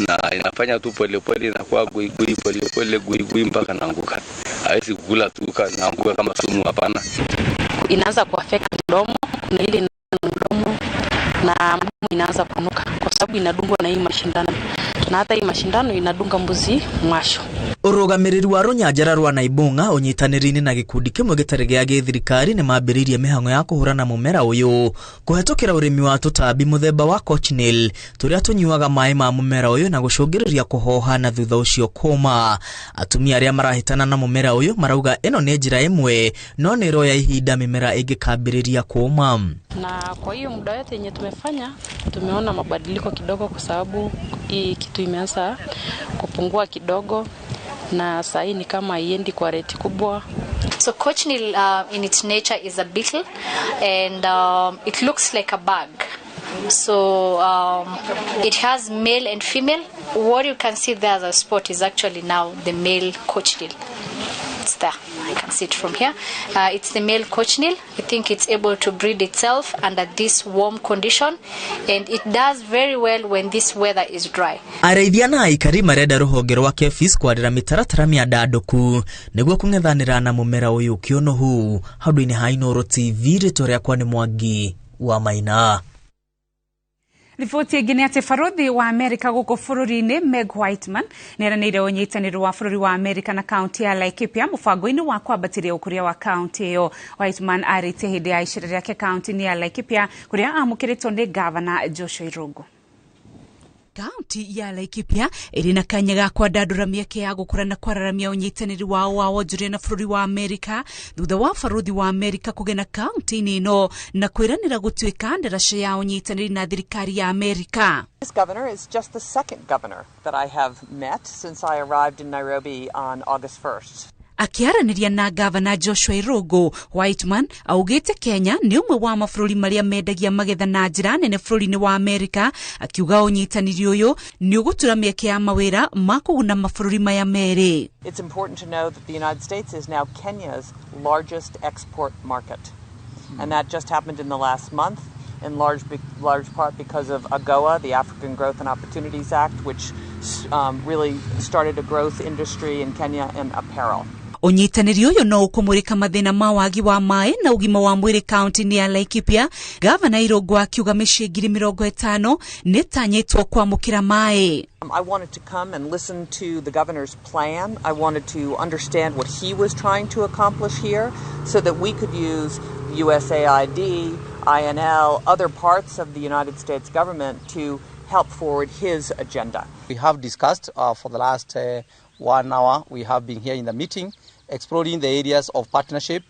na inafanya tu pole pole inakuwa gui gui pole pole gui gui mpaka naanguka. Hawezi kukula tu naanguka kama sumu, hapana. Inaanza kuaffect mdomo, kuna ile mdomo na mdomo inaanza kunuka kwa sababu inadungwa na hii mashindano, na hata hii mashindano inadunga mbuzi mwasho. Ũrũgamĩrĩri wa rũnyanjara rwa Naibung'a ũnyitanĩri-inĩ na gĩkundi kĩmwe gĩtarĩ gĩa gĩthirikari nĩ mambĩrĩirie mĩhang'o ya kũhũrana mũmera ũyũ kũhetũkĩra ũrĩmi wa tũtambi mũthemba wa cochineal tũrĩa tũnyuaga maĩ ma mũmera ũyũ na gũcũngĩrĩria kũhoha na thutha ũcio kũma. Atumia arĩa marahĩtana na mũmera ũyũ marauga ĩno nĩ njĩra ĩmwe no nĩ ĩroya ihinda mĩmera ĩngĩkambĩrĩria kũma. Na kwa hiyo muda yote yenye tumefanya tumeona mabadiliko kidogo, kwa sababu hii kitu imeanza kupungua kidogo na saa hii ni kama haiendi kwa rate kubwa. So cochineal in its nature is a beetle, and it looks like a bug. So it has male and female. What you can see there as a spot is actually now the male cochineal. It's there. I can see it from here. It's the male cochineal. I think it's able to breed itself under this warm condition, and it does very well when this weather is dry. Arĩithia na aikari marenda rũhonge rwa KEPHIS kwarĩra mĩtaratara mĩandandũku nĩguo kũng'ethanĩra na mũmera ũyũ kĩũnũhu. Handũ-inĩ ha Inooro TV, rĩtwa rĩakwa nĩ Mwangi wa Maina. Riboti ĩngĩ nĩ atĩ barũthi wa Amerika gũkũ bũrũri-inĩ Meg Whitman nĩeranĩire ũnyitanĩri wa bũrũri wa Amerika na kaunti ya Laikipia mũbango-inĩ wa kwambatĩria ũkũria wa kaunti ĩyo. Whitman arĩtie hĩndĩ ya icera rĩake kaunti-inĩ ya Laikipia kũrĩa amũkĩrĩtwo nĩ gavana Joshua Irungu. Kaunti ya Laikipia ĩrĩ na kanya ga kwandandũra mĩeke ya gũkũra na kwararamia ũnyitanĩri wao wa wonjoria na bũrũri wa Amerika thutha wa barũthi wa Amerika kũgena kaunti-inĩ ĩno na kwĩranĩra gũtuĩka ndaraca ya ũnyitanĩri na thirikari ya Amerika. This governor is just the second governor that I have met since I arrived in Nairobi on August 1st. Akĩaranĩria na gavana Joshua Irungu, Whitman augĩte Kenya nĩ ũmwe wa mabũrũri marĩa mendagia magetha na njĩra nene bũrũri-inĩ wa Amerika, akiuga ũnyitanĩri ũyũ nĩ ũgũtura mĩeke ya mawĩra ma kũguna mabũrũri maya merĩ. It's important to know that the United States is now Kenya's largest export market, and that just happened in the last month, in large part because of AGOA, the African Growth and Opportunities Act, which really started a growth industry in Kenya in apparel. Ũnyitanĩri ũyũ no ũkũmũrĩka mathĩna ma wagi wa maĩ na ũgima wa mwĩrĩ kaunti-inĩ ya Laikipia. Gavana Irungu akiuga mĩciĩ 50,000 nĩtanyĩtwo kwamũkĩra maĩ. I wanted to come and listen to the governor's plan. I wanted to understand what he was trying to accomplish here so that we could use USAID, INL, other parts of the United States government to help forward his agenda. We have discussed for the last 1 hour. We have been here in the meeting exploring the areas of partnership,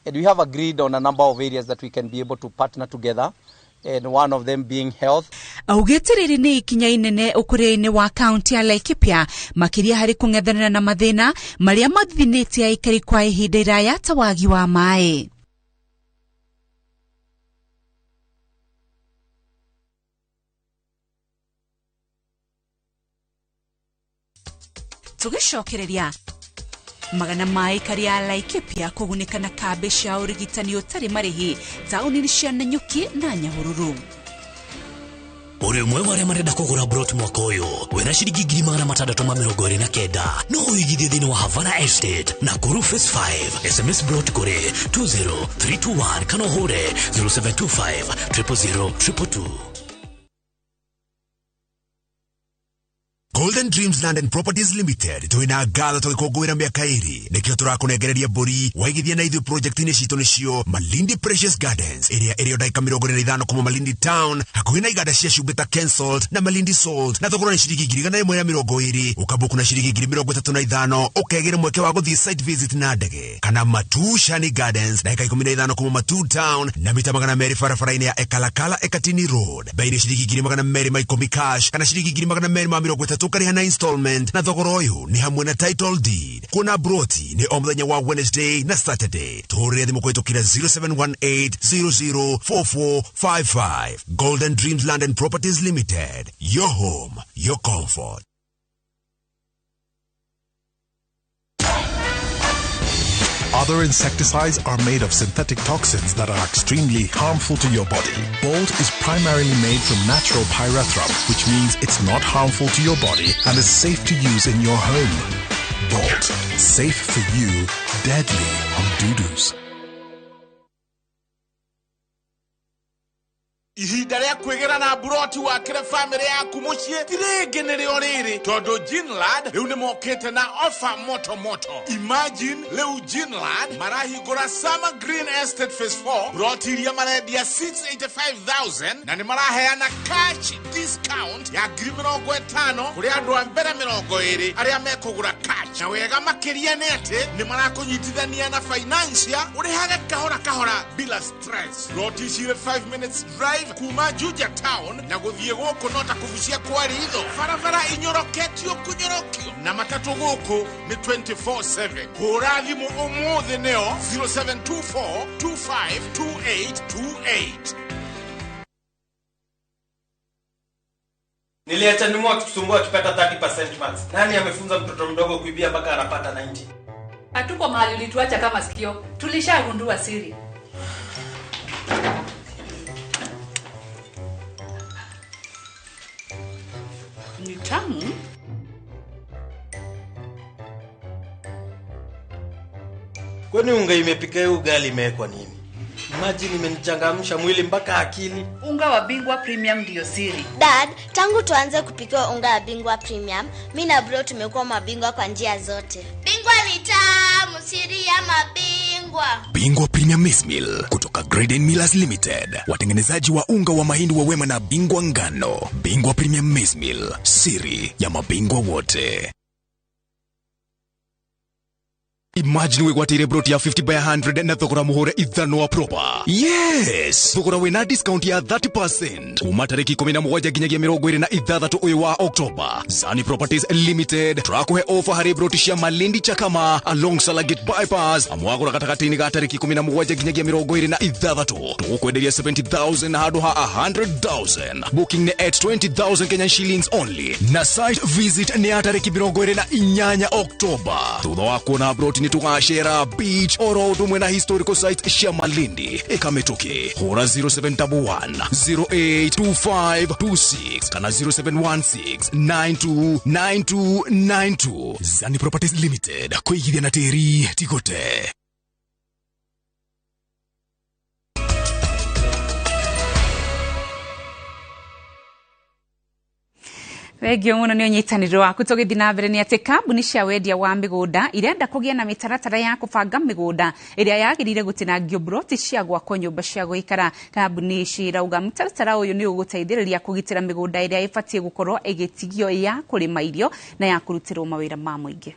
and we have agreed on a number of areas that we can be able to partner together, and one of them being health. Augĩte rĩrĩ nĩ ikinya inene ũkũria-inĩ wa kaunti ya Laikipia makĩria harĩ kũng'ethanĩra na mathĩna marĩa mathithinĩtie aikari kwa ihinda iraya ta wagi wa maĩ. Tũgĩcokereria magana ma aikari a Laikipia kũgunĩka na kambĩ cia ũrigitani ũtarĩ marĩhi taũni-inĩ cia Nanyuki na Nyahururu. Ũrĩ ũmwe wa arĩa marenda kũgũra brot mwaka ũyũ wĩna ciringi 629,000 no ũigithie thĩinĩ wa Havana Estate Nakuru Phase 5. SMS brot kũrĩ 20321 kana ũhũre 0725 000 222. Golden Dreams Land and Properties Limited twina ngatho tũgĩkũngũĩra mĩaka ĩrĩ nĩkĩo tũrakũnengereria mbũri waigithia na ithuĩ project-inĩ citũ nĩcio Malindi Precious Gardens ĩrĩa ĩrĩ o ndagĩka 45 kuma Malindi Town hakuhĩ na iganda cia cumbĩ ta Kensalt na Malindi Salt na thogora nĩ ciringi 120,000 ũkambuku na ciringi 35,000 ũkegĩra mweke wa gũthiĩ site visit na ndege kana Matu Shani Gardens ndagĩka 15 kuma Matu Town na mita 200 barabara-inĩ ya Ekalakala Ekatini Road bei nĩ ciringi 210,000 cash kana ciringi 230,000 ũkarĩha na installment na thogora ũyũ nĩ hamwe na title deed. Kuona broti nĩ o mũthenya wa Wednesday na Saturday. Tũhũrĩre thimũ kũhĩtũkĩra 0718004455. Golden Dreams Land and Properties Limited, your home, your comfort. Other insecticides are made of synthetic toxins that are extremely harmful to your body. Bolt is primarily made from natural pyrethrum, which means it's not harmful to your body and is safe to use in your home. Bolt, safe for you, deadly on doo-doos. Ihinda rĩa kwĩgĩra na mburoti wakĩre bamĩrĩ yaku mũciĩ ti rĩngĩ nĩrĩo rĩrĩ tondũ Ginland rĩu nĩmokĩte na ofa moto moto. Imagine rĩu Ginland marahingũra Summer Green Estate Phase 4 mburoti iria marendia 685,000 na nĩ maraheana cash discount ya 50,000 kũrĩ andũ a mbere 20 arĩa mekũgũra cash. Na wega makĩria nĩ atĩ nĩ marakũnyitithania na financier ũrĩhage kahora kahora bila stress. Mburoti ici irĩ 5 minutes drive kuma Juja Town na gũthiĩ gũkũ no ta kũbucia kwa ritho barabara inyoroketio kũnyorokio na matatũ gũkũ nĩ 24/7. Hũra thimũ ũmũthĩ nĩo 0724 252828. Niliacha nimu akitusumbua akipata 30% max. Nani amefunza mtoto mdogo kuibia mpaka anapata 90? Hatuko mahali ulituacha kama sikio. Tulishagundua siri. Ni tamu. Kwani unga imepika hiyo ugali imewekwa nini? Imagine imenichangamsha mwili mpaka akili. Unga wa Bingwa Premium ndio siri. Dad, tangu tuanze kupika unga wa Bingwa Premium, mimi na bro tumekuwa mabingwa kwa njia zote. Bingwa ni tamu, siri ya mabingwa. Bingwa Premium Maize Meal kutoka Graden Millers Limited, watengenezaji wa unga wa mahindi wa Wema na Bingwa Ngano. Bingwa Premium Maize Meal, siri ya mabingwa wote. Imagine wigwatire broti ya 50 by 100 na thogora muhure ithano wa proper. Yes, thogora wina discount ya 30% kuma tariki 17 nginyagia 26 uyu wa Oktoba. Zani Properties Limited turakuhe offer hari broti cia Malindi Chakama along Salagate Bypass amwagura gatagatĩ-inĩ ga tariki 17 nginyagia 26 tugukwenderia 70,000 handu ha 100,000. Booking ni at 20,000 Kenyan shillings only na site visit ni ya tariki 28 Oktoba. Thutha wa kuona broti ni tugacera beach oro ũndũ ũmwe na historical site cia Malindi ĩkamĩtũkĩ hũra 0711 082526 kana 0716 929292. Zani Properties Limited, kwĩigithia na tĩri ti gũte. Thengio muno ni unyitanĩri waku. Tũgĩthiĩ na mbere nĩ atĩ kambuni cia wendia wa mĩgũnda irenda kũgĩa na mĩtaratara ya kũbanga mĩgũnda ĩrĩa yagĩrĩire gũtinangio mburoti cia gwakwo nyũmba cia gũikara. Kambuni ici irauga mũtaratara ũyũ nĩ ũgũteithĩrĩria kũgitĩra mĩgũnda ĩrĩa ĩbatiĩ gũkorwo ĩgĩtigio ya kũrĩma irio na ya kũrutĩrwo mawĩra ma mũingĩ.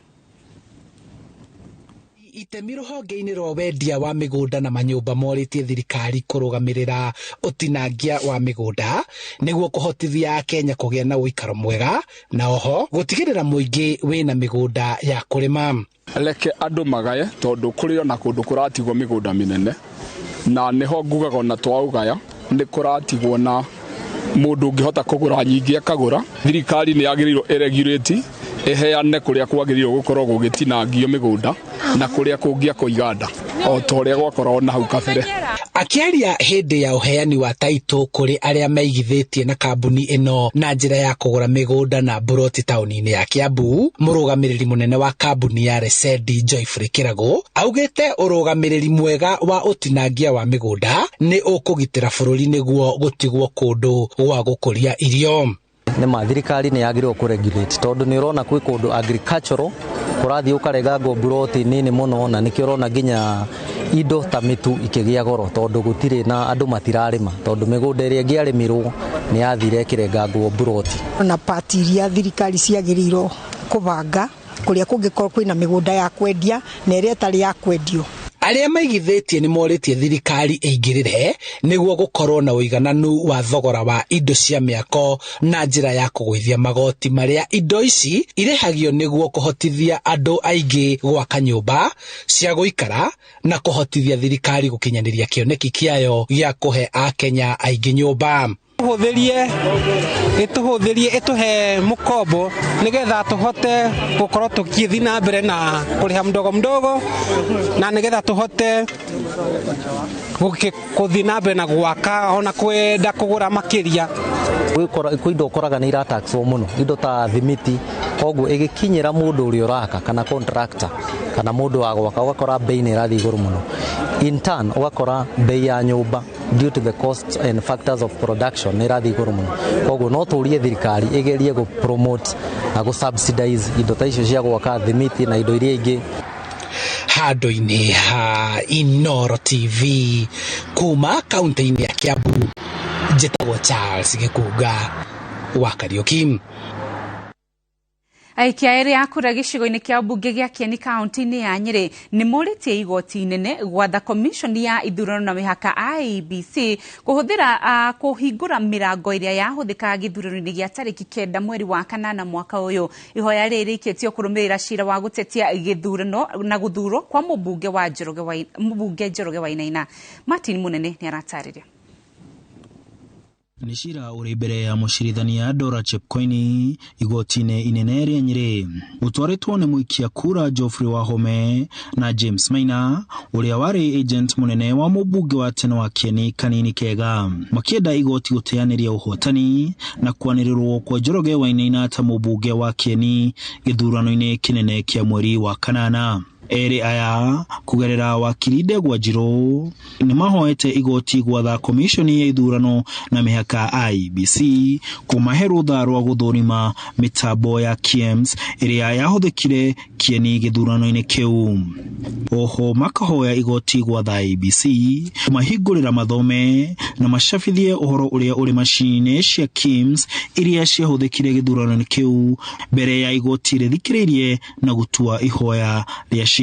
Itemi rũhonge-inĩ rwa wendia wa mĩgũnda na manyũmba morĩtie thirikari kũrũgamĩrĩra ũtinangia wa mĩgũnda nĩguo kũhotithia Akenya kũgĩa na ũikaro mwega na oho gũtigĩrĩra mũingĩ wĩna mĩgũnda ya kũrĩma. Reke andũ magaye tondũ kũrĩ ona kũndũ kũratigwo mĩgũnda mĩnene na nĩho ngugaga ona twaũgaya nĩ kũratigwo na mũndũ ũngĩhota kũgũra nyingĩ akagũra. Thirikari nĩ yagĩrĩirwo ĩregurate Ĩheane kũrĩa kwagĩrĩirwo gũkorwo gũgĩtinangio mĩgũnda na kũrĩa kũngĩakwo iganda o ta ũrĩa gwakoragwo na hau kabere. Akĩaria hĩndĩ ya ũheani wa taitũ kũrĩ arĩa meigithĩtie na kambuni ĩno na njĩra ya kũgũra mĩgũnda na mburoti taũni-inĩ ya Kiambu, mũrũgamĩrĩri mũnene wa kambuni ya Resendi Joyfrey Kĩragũ augĩte ũrũgamĩrĩri mwega wa ũtinangia wa mĩgũnda nĩ ũkũgitĩra bũrũri nĩguo gũtigwo kũndũ gwa gũkũria irio. Nĩ ma thirikari nĩ yagĩrĩirwo kũ-regulate tondũ nĩ ũrona kwĩ kũndũ agricultural kũrathiĩ ũkarengangwo mburoti nini mũno, na nĩkĩo ũrona nginya indo ta mĩtu ikĩgĩa goro tondũ gũtirĩ na andũ matirarĩma tondũ mĩgũnda ĩrĩa ĩngĩarĩmirwo nĩ yathire ĩkĩrengangwo mburoti. Na pati iria thirikari ciagĩrĩirwo kũbanga kũrĩa kũngĩkorwo kwĩna mĩgũnda ya kwendia na ĩrĩa ĩtarĩ ya kwendio. Arĩa maigithĩtie nĩ morĩtie thirikari ĩingĩrĩre nĩguo gũkorwo na ũigananu wa thogora wa indo cia mĩako na njĩra ya kũgũithia magoti marĩa indo ici irĩhagio nĩguo kũhotithia andũ aingĩ gwaka nyũmba cia gũikara na kũhotithia thirikari gũkinyanĩria kĩoneki kĩayo gĩa kũhe Akenya aingĩ nyũmba. Ĩtũhũthĩrie ĩtũhe mũkombo nĩgetha tũhote gũkorwo tũgĩthiĩ na mbere na kũrĩha mdogo mdogo na nĩgetha tũhote gũthiĩ na mbere na gwaka ona kwenda kũgũra makĩria. Kwĩ indo ũkoraga nĩ irataxwo mũno, indo ta thimiti, koguo ĩgĩkinyĩra mũndũ ũrĩa ũraka kana contractor kana mũndũ wa gwaka ũgakora bei nĩ ĩrathiĩ igũrũ mũno. In turn ũgakora bei ya nyũmba due to the cost and factors of production nĩ ĩrathiĩ igũrũ mũno. Koguo no tũrie thirikari ĩgerie gũ promote na gũ subsidize indo ta icio cia gwaka thimiti na indo iria ingĩ. Handũ-inĩ ha Inooro TV kuma kaunti-inĩ ya Kiambu, njĩtagwo Charles Gĩkunga wa Kariũki. Aikia erĩ a kura gĩcigo-inĩ kĩa mbunge gĩa Kieni kaunti-inĩ ya Nyĩrĩ nĩ morĩtie igoti inene gwatha komishoni ya ithurano na mĩhaka IEBC kũhũthĩra kũhingũra mĩrango ĩrĩa yahũthĩkaga gĩthurano-inĩ gĩa tarĩki 9 mweri wa 8 mwaka ũyũ. Ihoya rĩrĩ rĩikĩtio kũrũmĩrĩra cira wa gũtetia gĩthurano na gũthurwo kwa mũmbunge wa mũmbunge Njoroge Wainaina. Martin Munene nĩ aratarĩria. Nĩ cira ũrĩ mbere ya mũcirithania Dora Chepkoini igoti-inĩ inene rĩa Nyĩrĩ ũtwarĩtwo nĩ mũikia kura Geoffrey Wahome na James Maina ũrĩa warĩ agent mũnene wa mũmbunge wa tene wa Kieni Kanini Kega, makĩenda igoti gũteanĩria ũhotani na kwanĩrĩrwo kwa Njoroge Wainaina ta mũmbunge wa Kieni gĩthurano-inĩ kĩnene kĩa mweri wa 8. Erĩ aya kũgerera wakiri Ndegwa Njirũ nĩ mahoete igoti gwatha komishoni ya ithurano na mĩhaka IEBC kũmahe rũtha rwa gũthũrima mĩtambo ya KIEMS ĩrĩa yahũthĩkire Kieni gĩthurano-inĩ kĩu. Oho makahoya igoti gwatha IEBC kũmahingũrĩra mathome na macabithie ũhoro ũrĩa ũrĩ macini-inĩ cia KIEMS iria ciahũthĩkire gĩthurano-inĩ kĩu mbere ya igoti rĩthikĩrĩirie na gũtua ihoya rĩa cira.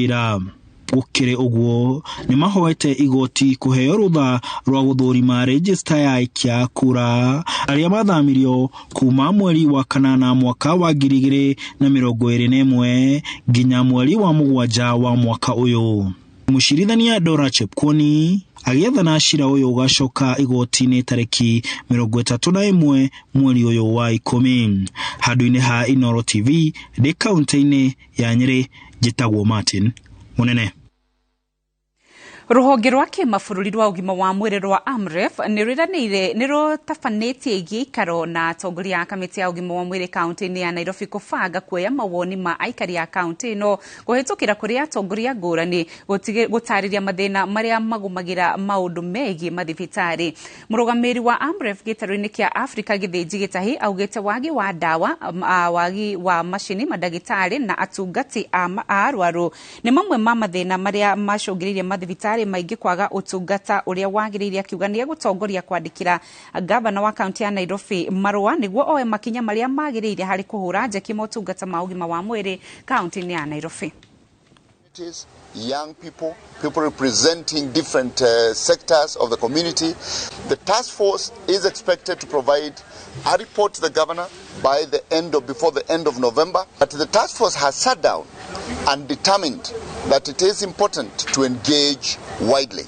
Gũkĩrĩ ũguo nĩ mahoete igoti kũheo rũtha rwa gũthũrima rejista ya aikia kura arĩa mathamirio kuma mweri wa 8 mwaka wa 2021 nginya mweri wa 7 wa mwaka ũyũ. Mũcirithania Dora Chepkwony agĩathana cira ũyũ ũgacoka igoti-inĩ tarĩki 31 mweri ũyũ wa 10. Handũ-inĩ ha Inooro TV ndĩ kaunti-inĩ ya Nyĩrĩ, njĩtagwo Martin Munene. Rũhonge rwa kĩmabũrũri rwa ũgima wa mwĩrĩ rwa AMREF nĩ rũtabanĩtie gĩikaro na atongoria a kamĩtĩ ya ũgima wa mwĩrĩ kaunti-inĩ ya Nairobi kũbanga kuoya mawoni ma aikari a kaunti ĩno kũhĩtũkĩra kũrĩ atongoria ngũrani gũtarĩria mathĩna marĩa magũmagĩra maũndũ megiĩ mathibitarĩ. Mũrũgamĩrĩri wa AMREF gĩtarũ-inĩ kĩa Afrika Gĩthĩnji Gĩtahi augĩte wagi wa ndawa, wagi wa macini, mandagĩtarĩ na atungati a arwaru nĩ mamwe ma mathĩna marĩa macũngĩrĩirie mathibitarĩ maingĩ kwaga ũtungata ũrĩa wagĩrĩire, akiuga nĩ egũtongoria kwandĩkĩra gavana wa kaunti ya Nairobi marũa nĩguo oe makinya marĩa magĩrĩire harĩ kũhũra njeki motungata ma ũgima wa mwĩrĩ kaunti-inĩ ya Nairobi. Young people, people representing different sectors of the community. The task force is expected to provide a report to the governor by the end of, before the end of November. But the task force has sat down and determined that it is important to engage widely.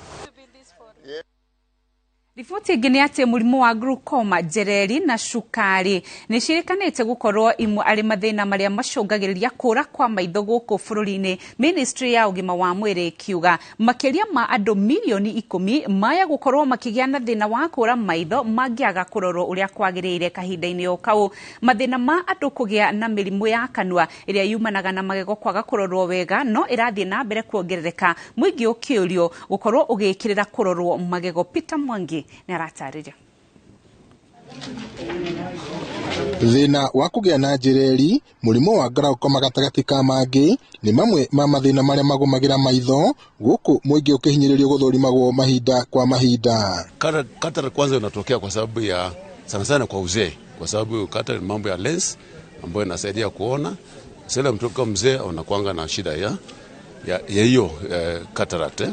Riboti ĩngĩ nĩ atĩ mũrimũ wa glaucoma, njereri na cukari nĩ ciĩrĩkanĩte gũkorwo imwe arĩ mathĩna marĩa macũngagĩrĩria kũra kwa maitho gũkũ bũrũri-inĩ. Ministry ya ũgima wa mwĩrĩ ĩkiuga makĩria ma andũ milioni 10 maya gũkorwo makĩgĩa na thĩna wa kũra maitho mangĩaga kũrorwo ũrĩa kwagĩrĩire kahinda-inĩ o kau. Mathĩna ma andũ kũgĩa na mĩrimũ ya kanua ĩrĩa yumanaga na magego kwaga kũrorwo wega no ĩrathiĩ na mbere kuongerereka, mũingĩ ũkĩũrio gũkorwo ũgĩkĩrĩra kũrorwo magego. Peter Mwangi nĩ aratarĩria. Thĩna wa kũgĩa na njereri, mũrimũ wa glaucoma gatagatĩ ka mangĩ nĩ mamwe ma mathĩna marĩa magũmagĩra maitho gũkũ mũingĩ ũkĩhinyĩrĩrio gũthũrimagwo mahinda kwa mahinda. Cataract kwanza inatokea kwa sababu ya sana sana kwa uzee, kwa sababu cataract mambo ya lens ambayo inasaidia kuona. Sasa mtu kama mzee anakuanga na shida ya hiyo cataract.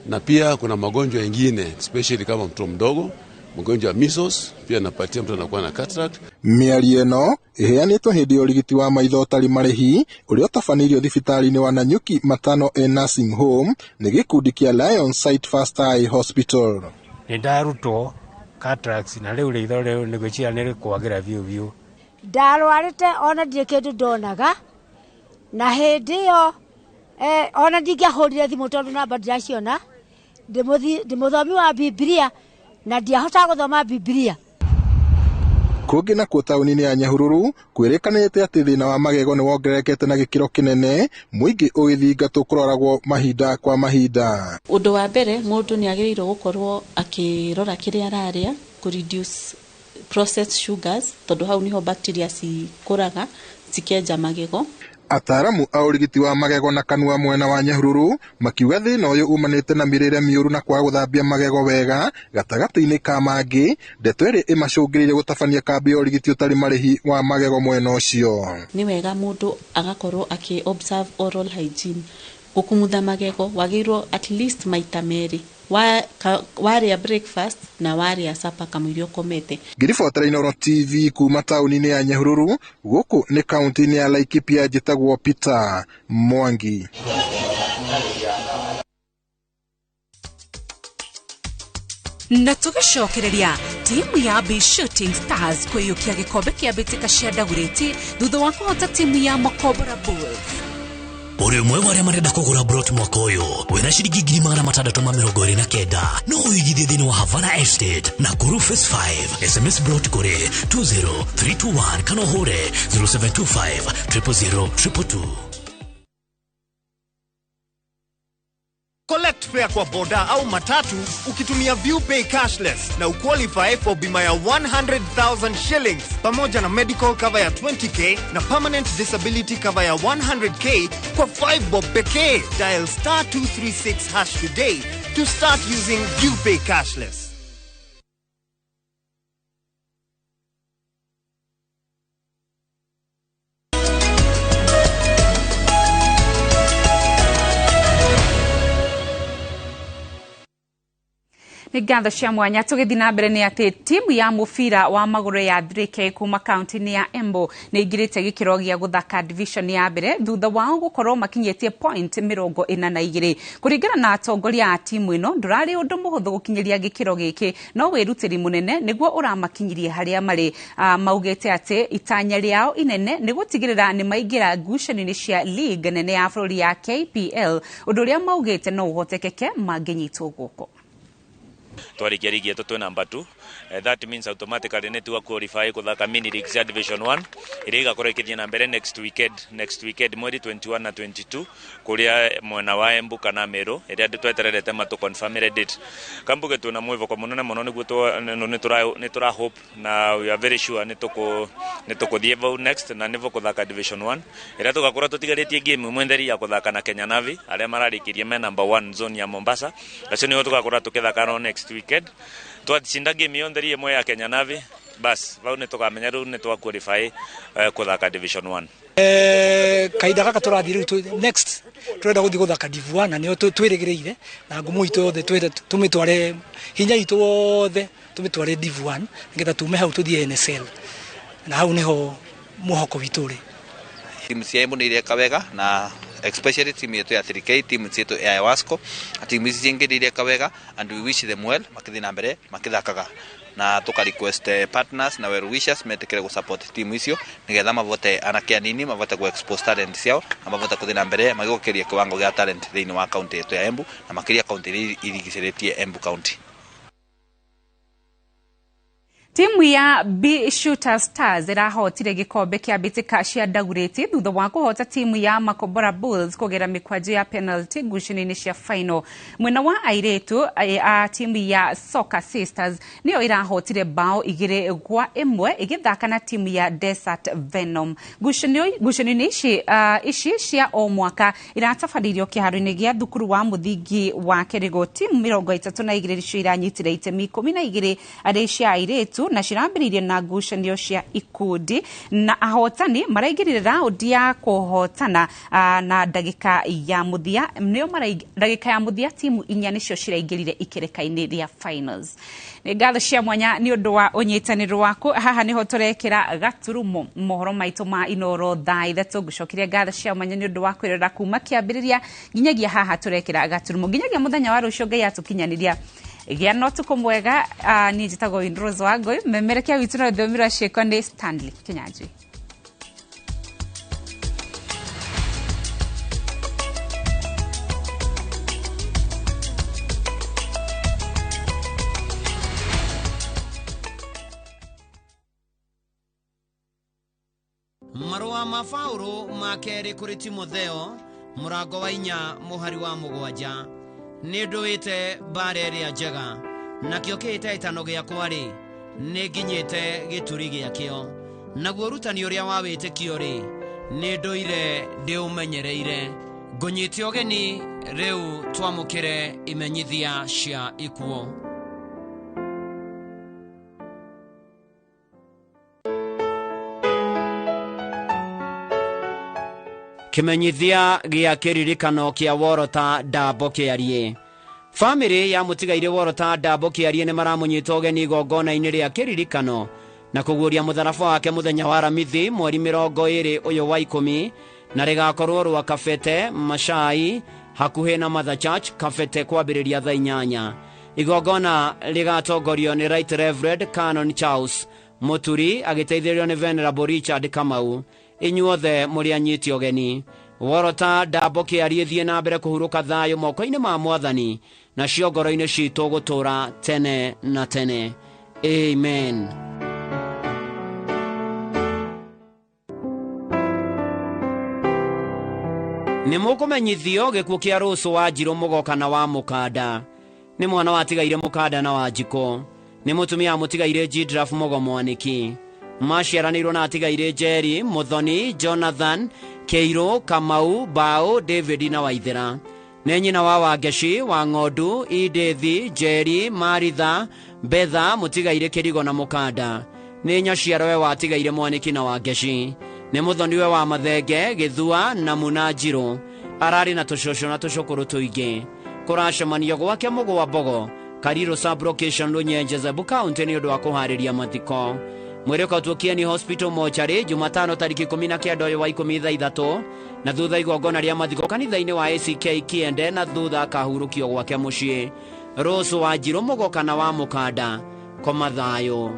Na pia kuna magonjwa mengine especially kama mtoto mdogo, magonjwa ya measles pia napatia mtu anakuwa na cataract. Mĩario ĩno ĩheanĩtwo hĩndĩ ya ũrigiti wa maitho ũtarĩ marĩhi ũrĩa ũtabanĩirio thibitarĩ-inĩ wa Nanyuki Matano A Nursing Home nĩ gĩkundi kĩa Lion Sight First Eye Hospital. Nĩ ndarutwo cataracts na rĩu ritho rĩu nĩ gwĩciria nĩ rĩkwagĩra biũ biũ. Ndarwarĩte ona ndirĩ kĩndũ ndonaga na hĩndĩ ĩyo ona ndingĩahũrire thimũ tondũ namba ndiraciona, ndĩ mũthomi wa Bibilia na ndiahotaga gũthoma Bibilia. Kũngĩ nakuo taũni-inĩ ya Nyahururu kwĩrĩkanĩte atĩ thĩna wa magego nĩ wongererekete na gĩkĩro kĩnene, mũingĩ ũgĩthingatwo kũroragwo mahinda kwa mahinda. Ũndũ wa mbere mũndũ nĩ agĩrĩirwo gũkorwo akĩrora kĩrĩa ararĩa, kũ reduce processed sugars tondũ hau niho bacteria cikũraga cikenja magego. Ataaramu a ũrigiti wa magego na kanua mwena wa Nyahururu makiuga thĩna ũyũ umanĩte na mĩrĩre mĩũru na kwaga gũthambia magego wega gatagatĩ-inĩ ka mangĩ, ndeto ĩrĩa ĩmacũngĩrĩirie gũtabania kambĩ ya ũrigiti ũtarĩ marĩhi wa magego mwena ũcio. Nĩ wega mũndũ agakorwo akĩ observe oral hygiene, gũkumutha magego wagĩrĩirwo at least maita merĩ, warĩa breakfast na warĩa supper kamũira ũkomete. Ngĩribotera Inooro TV kuma taũni-inĩ ya Nyahururu gũkũ nĩ kaunti-inĩ ya Laikipia, njĩtagwo Peter Mwangi. Na tũgĩcokereria timu ya B Shooting Stars kwĩyũkia gĩkombe kĩa mbĩtĩka cia Dagoretti thutha wa kũhota timu ya Makombora Bulls. Ũrĩ ũmwe wa arĩa marenda kũgũra brot mwaka ũyũ wĩna ciringi 629 no ũigithie thĩinĩ wa Havana Estate na Nakuru Phase 5. SMS brot kũrĩ 20321 kana ũhũre 0725 000 222. Collect fare kwa boda au matatu ukitumia ViewPay cashless na uqualify for bima ya 100,000 shillings pamoja na medical cover ya 20k na permanent disability cover ya 100k kwa 5 bob pekee. Dial star 236 hash today to start using ViewPay cashless. Nĩ ngatho cia mwanya tũgĩthiĩ na mbere nĩ atĩ timu ya mũbira wa magũrũ ya 3K kuma kaunti-inĩ ya Embu nĩ ĩingĩrĩte gĩkĩro gĩa gũthaka division ya mbere thutha wao gũkorwo makinyĩtie point 42. Kũringana na atongoria a timu ĩno ndũrarĩ ũndũ mũhũthũ gũkinyĩria gĩkĩro gĩkĩ, no wĩrutĩri mũnene nĩguo ũramakinyirie harĩa marĩ. Maugĩte atĩ itanya rĩao inene nĩ gũtigĩrĩra nĩ maingĩra ngucanio-inĩ cia league nene ya bũrũri ya KPL, ũndũ ũrĩa maugĩte no ũhotekeke mangĩnyitwo guoko. Twarikia ligi yetu twĩ number 2. That means automatically nĩ twa qualify kuthaka mini league ya division 1 ĩrĩa ĩgakorwo ĩkĩthiĩ na mbere next weekend mweri 21 na 22 kuria mwena wa Embu kana Meru ĩrĩa twetererete matu confirm date. Kambuge twĩna mwĩvoko mũnene mũno nĩguo nĩ tũra hope na we are very sure nĩ tũkũthiĩ vau next na nĩvo kũthaka division 1 ĩrĩa tũgakorwo tũtigarĩtie game ĩmwe theri ya kũthaka na Kenya Navy arĩa mararĩkirie me number 1 zone ya Mombasa, acio nĩo tũgakorwo tũkĩthaka no next weekend. Twacinda game iyo theri ĩmwe ya Kenya Navy bas vau nĩ tũkamenya rĩu nĩ twa qualify kũthaka division 1. Kahinda gaka tũrathiĩ rĩu next tũrenda gũthiĩ gũthaka div 1 na nĩyo twĩrĩgĩrĩire na ngumo itũ yothe tũmĩtware hinya itũ wothe tũmĩtware div 1 nĩgetha tume hau tũthiĩ NSL na hau nĩho mwĩhoko witũ ũrĩ. Timu cia Embu nĩ ireka wega na Especially timu yetu ya 3K, timu yetu ya Wasco, timu ici cingĩ ireka wega, and we wish them well makĩthiĩ na mbere makĩthakaga, na tuka request partners na well wishers metikire gu support timu icio nigetha mavote anake anini mavote gu expose talent ciao na mavote kuthii na mbere magigukiria kiwango gia talent thiini wa county yetu ya Embu na makiria county iria irigiciritie Embu County. Timu ya B Shooter Stars ĩrahotire gĩkombe kĩa mbĩtĩka cia Dagoretti thutha wa kũhota timu ya Makobora Bulls kũgera mĩkwanjo ya penalty ngucanio-inĩ cia final. Mwena wa airĩtu a timu ya Soka Sisters nĩyo ĩrahotire bao 2-1 ĩgĩthaka na timu ya Desert Venom. Ngucanio-inĩ ici cia o mwaka iratabanĩirio kĩharo-inĩ gĩa thukuru wa mũthingi wa Kĩrĩgũ. Timu 32 nĩcio iranyitire itemi 12 arĩ cia airĩtu na cirambĩrĩirie na ngucanio cia ikundi, na ahotani maraingĩrire raundi ya kũhotana na ndagĩka ya mũthia nĩo ndagĩka ya mũthia timu 4 nĩcio ciraingĩrire ikereka-inĩ rĩa finals. Nĩ ngatho cia mwanya nĩ ũndũ wa ũnyitanĩro waku. Haha nĩho tũrekĩra gaturumo mohoro maitũ ma Inoro thaa 3. Ngũcokeria ngatho cia mwanya nĩ ũndũ wa kwĩrora kuma kĩambĩrĩria nginyagia haha tũrekĩra gaturumo nginyagia mũthenya wa rũciũ. Ngai atũkinyanĩria gĩa na ũtukũ mwega. Niĩ njĩtagwo Windrose Wangũi, memerekia witũ na rũthiomi rwa ciĩko nĩ Stanley Kinyanjui. Marũa ma Paũlũ ma kerĩ kũrĩ Timotheo mũrango wa 4 mũhari wa 7. Nĩ ndũĩte mbara ĩrĩa njega, nakĩo kĩhĩtahĩtano gĩakwa-rĩ, nĩ nginyĩte gĩturi gĩakĩo, naguo ũrutani ũrĩa wa wĩtĩkio-rĩ, nĩ ndũire ndĩũmenyereire. Ngũnyite ũgeni rĩu twamũkĩre imenyithia cia ikuũ. Kĩmenyithia gĩa kĩririkano kĩa Worota Ndambo Kĩarie. Famĩlĩ ya mũtigairĩ Worota Ndambo Kĩarie nĩ maramũnyita ũgeni igongona-inĩ rĩa kĩririkano na kũguũria mũtharaba wake mũthenya wa Aramithi mweri 20 ũyũ wa 10, na rĩgakorwo rwa Kabete Macai hakuhĩ na Mother Church Kabete kwambĩrĩria thaa 8. Igongona rĩgatongorio nĩ Right Reverend Canon Charles Muturi agĩteithĩrĩrio nĩ Venerable Richard Kamau. Inyuothe mũrĩ anyiti ũgeni. Worota Ndambo Kĩarie thiĩ na mbere kũhurũka thayũ moko-inĩ ma Mwathani, nacio ngoro-inĩ citũ gũtũũra tene na tene. Amen. Nĩ mũkũmenyithio gĩkuũ kĩa Rũcũ wa Njirũ Mũgoka na wa Mũkanda. Nĩ mwana watigaire Mũkanda na wa Njikũ. Nĩ mũtumia mũtigaire Jidraf Mũgo Mwanĩki. Maciaranĩirwo na atigaire Jerry, Muthoni, Jonathan, Keiro, Kamau, Bao, David na Waithera. Nĩ nyina wa Wangeci, wa Ng'ondu, Edith, Jerry, Maritha, Betha, mũtigaire Kĩrigo na Mũkanda. Nĩ nyaciarawe wa atigaire Mwanĩki na Wangeci. Nĩ mũthoniwe wa Mathenge, Gĩthua na Muna Njirũ. Ararĩ na tũcũcũ na tũcũkũrũ tũingĩ. Kũracemanio gwake Mũgwa Mbogo, Karirũ sub-location Rũnyenje, Embu County nĩ ũndũ wa kũharĩria mathiko. Mwĩrĩ ũkotwo Kieni Hospital mochari Jumatano tariki 19 ũyũ wa 10 thaa 3, na thutha igongona rĩa mathiko kanitha-inĩ wa ACK Kiende, na thutha akahurũkio gwake mũciĩ. Rũcũ wa Njirũ Mũgoka na wa Mũkanda, koma thayũ.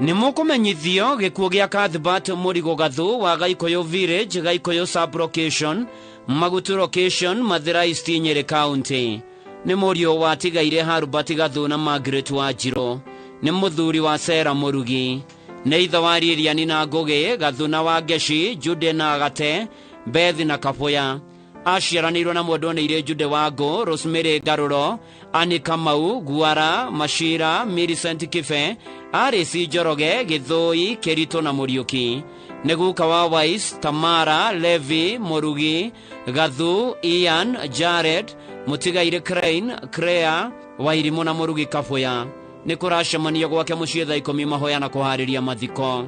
Nĩ mũkũmenyithio gĩkuũ gĩa Cuthbert Mũrigo Gathu wa Gaikũyũ Village, Gaikũyũ sub-location, Magutu location, Mathira East, Nyeri County. Nĩ mũriũ wa tigaire Harubert Gathu na Margaret wa Njirũ. Nĩ mũthuri wa Sera Mũrugi. Nĩ ithe wa Lilian na Ngũgĩ, Gathu na Wangeci, Jude na Gate, Beth na Kabũya. Aciaranĩirwo na mwendwa nĩ Jude Wangũ, Rosemary Ngarũro, Annie Kamau, Guara, Mashira, Millicent Kibe, Alice Njoroge, Gĩthũi, Kĩritũ na Mũriũki. Nĩ guka wa Wise, Tamara, Levi, Mũrugi, Gathu, Ian, Jared, mũtigaire Crane, Crea, Wairimũ na Mũrugi Kabũya. Nĩ kũracemanio gwake mũciĩ thaa 10 mahoya na kũharĩria mathiko.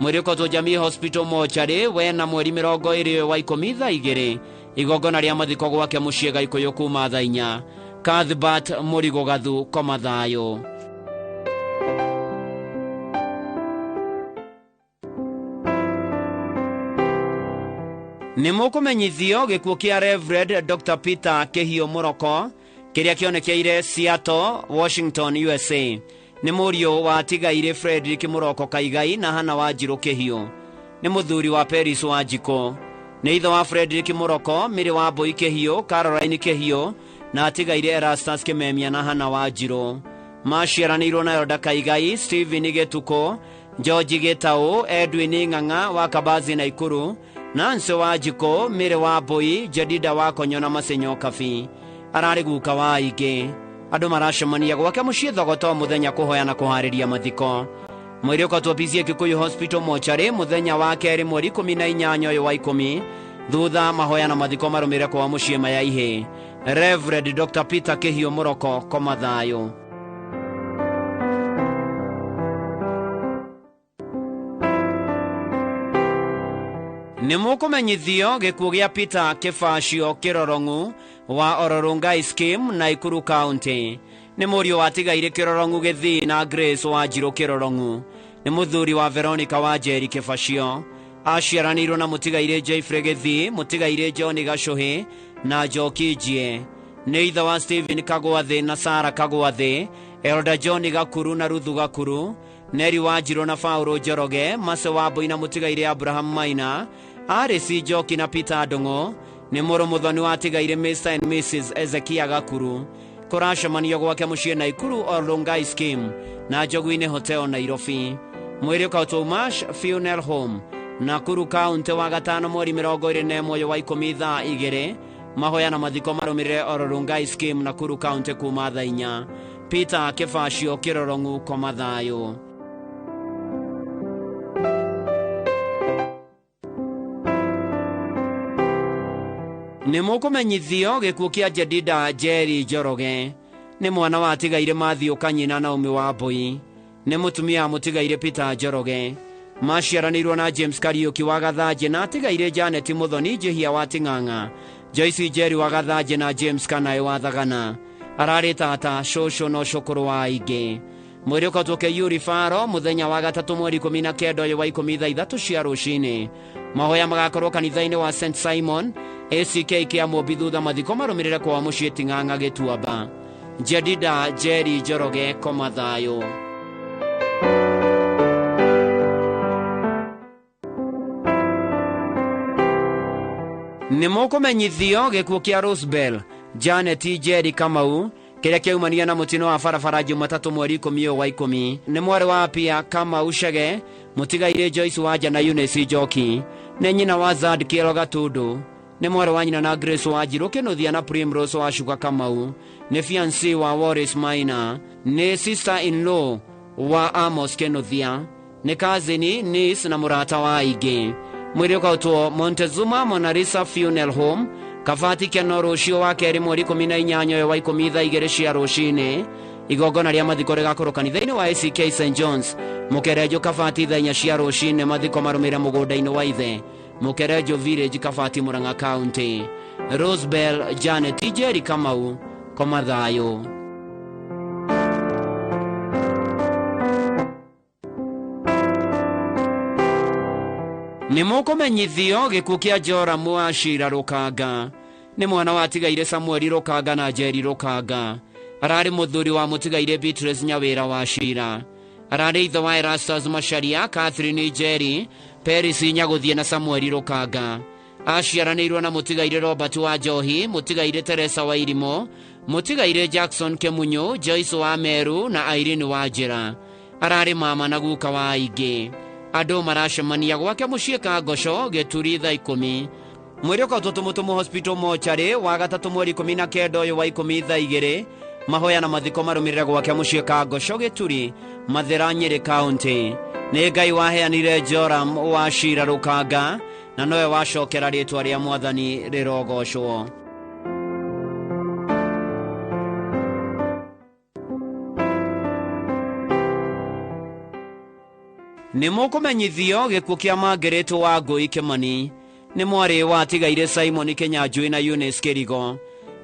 Mwĩrĩ ũkotwo Jamii Hospital mochari wena mweri 20 wa 10 thaa 2. Igongona rĩa mathiko gwake mũciĩ Gaikũyũ kuma thaa 4. Cuthbert Mũrigo Gathu, koma thayũ. Nĩ mũkũmenyithio gĩkuũ kĩa Reverend Dr. Peter Kĩhiũ Mũroko kĩrĩa kĩonekeire Seattle, Washington, USA. Nĩ mũriũ wa Tigairĩ Frederick Mũroko Kaigai na Hana Wanjirũ Kĩhiũ. Nĩ mũthuri wa Paris Wanjikũ. Nĩ ithe wa Frederick Mũroko, Mĩrĩ wa Mbũi Kĩhiũ, Caroline Kĩhiũ na Tigairĩ Erastus Kĩmemia na Hana Wanjirũ. Maciaranĩirwo na Elda Kaigai, Stephen Gĩtukũ, George Gĩtaũ, Edwin Ng'ang'a wa Kabazi na Ikuru, Nancy Wanjikũ, Mĩrĩ wa Mbũi, Jedida wa Konyo na Masenyo Kabi. Ararĩ guka wa aingĩ. Andũ maracemania gwake mũciĩ Thogoto mũthenya kũhoya na kũharĩria mathiko. Mwĩrĩ ũkatwo PCA Kikuyu Hospital mochari mũthenya wa kerĩ mweri 18 ũyũ wa 10 thutha mahoya na mathiko marũmĩrĩre kwa mũciĩ Mayaihĩ. Reverend Dr. Peter Kĩhiũ Mũroko, koma thayũ. Nĩ mũkũmenyithio gĩkuũ gĩa Peter Kĩbacio Kĩrorong'u wa Ororungai Scheme Nakuru County. Nĩ mũriũ wa Tigairĩ Kĩrorong'u Gĩthii na Grace Wanjirũ Kĩrorong'u. Nĩ mũthuri wa Veronica Wanjeri Kĩbacio. Aciaranĩirwo na mũtigairĩ Jeffrey Gĩthii, mũtigairĩ John Gacũhĩ na Njoki Njie. Nĩ ithe wa Stephen Kagwathĩ na Sarah Kagwathĩ, Elder John Gakuru na Ruthu Gakuru, Neri Wanjirũ na Paul Njoroge, Mase Wambui na mũtigairĩ Abraham Maina, Arisi Njoki na Peter Ndung'u. Nĩ mũrũ mũthoni wa Tigairĩ Mr and Mrs Ezekia Gakuru. Kũracemanio gwake mũciĩ Nakuru Orlungai Scheme na Njogu-inĩ Hotel Nairobi. Mwĩrĩ ũkautwo Mash Funeral Home Nakuru County wa gatano mweri 21 wa 10 thaa 2. Mahoya na mathiko marũmĩrĩre Orlungai Scheme Nakuru County kuma thaa 4. Peter Kĩbacio Kĩrorong'u, koma thayũ. Nĩ mũkũmenyithio gĩkuũ kĩa Jedida Njeri Njoroge. Nĩ mwana wa Tigairĩ Matthew Kanyina na Naomi Wambui. Nĩ mũtumia wa mũtigairĩ Peter Njoroge. Maciaranĩirwo na James Kariuki wa Gathanjĩ na Tigairĩ Janet Muthoni Njihia wa Ting'ang'a, Joyce Njeri wa Gathanjĩ na James Kanaĩ wa Thagana. Ararĩ tata, cũcũ na ũcũkũrũ wa aingĩ. Mwĩrĩ ũkatwo Keyuri Faro mũthenya wa gatatũ mweri 19 ũyũ wa 10 thaa 3 cia rũcinĩ. Mahoya magakorwo kanitha-inĩ wa St Simon ACK Kĩamũmbi thutha mathiko marũmĩrĩre kwa mũciĩ Ting'ang'a Gĩtuamba. Jedida Njeri Njoroge, koma thayũ. Nĩ mũkũmenyithio gĩkuũ kĩa Rosebell Janet Njeri Kamau kĩrĩa kĩaumania na mũtino wa barabara Jumatatũ mweri 10 ũyũ wa 10. Nĩ mwarĩ wa Pia Kamau Chege, mũtigairĩ Joyce Wanja na Eunice Njoki. Nĩ nyina wa Zad Kĩero Gatundu. Nĩ mwarĩ wa nyina na Grace Wanjirũ Kĩnuthia na Primrose wa Shuka Kamau. Nĩ fiancé wa Wallace Maina. Nĩ sister in law wa Amos Kĩnuthia. Nĩ cousin, niece na mũrata wa aingĩ. Mwĩrĩ ũkautwo Montezuma Monarisa Funeral Home Kabati Keno rũciũ wa kerĩ mweri 18 ũyũ wa 10 thaa 2 cia rũcinĩ. Igongona rĩa mathiko rĩgakorwo kanitha-inĩ wa ACK St John's Mũkerenjũ Kabati thaa 4 cia rũcinĩ. Mathiko marũmĩrĩre mũgũnda-inĩ wa ithe Mũkerenjũ Village Kabati Murang'a County. Rosebell Janet Njeri Kamau, koma thayũ. Nĩ mũkũmenyithio gĩkuũ kĩa Joram wa Shira Rũkanga. Nĩ mwana wa Tigairĩ Samuel Rũkanga na Njeri Rũkanga. Ararĩ mũthuri wa mũtigairĩ Beatrice Nyawĩra wa Shira. Ararĩ ithe wa Erastus Macharia, Catherine Njeri, Peris Nyagũthiĩ na Samuel Rũkanga. Aciaranĩirwo na mũtigairĩ Robert wa Njohi, mũtigairĩ Teresa wa Irimũ, mũtigairĩ Jackson Kĩmunyũ, Joyce wa Meru na Irene wa Njĩra. Ararĩ mama na guka wa aingĩ. Andũ maracemania gwake mũciĩ Kangoco Gĩturi thaa 10. Mwĩrĩ ũkautwo Tũmũtũmũ Hospital mochari wa gatatũ mweri 19 ũyũ wa 10 thaa 2. Mahoya na mathiko marũmĩrĩre gwake mũciĩ Kangoco Gĩturi, Mathĩra Nyĩrĩ County. Nĩ Ngai waheanire Joram wa Shira Rũkanga na nowe wacokera rĩtwa rĩa Mwathani rĩrogocwo. Nĩ mũkũmenyithio gĩkuũ kĩa Margaret wa Ngũi Kĩmani. Nĩ mwarĩ wa Tigairĩ Simon Kĩnyanjui na Eunice Kĩrigo.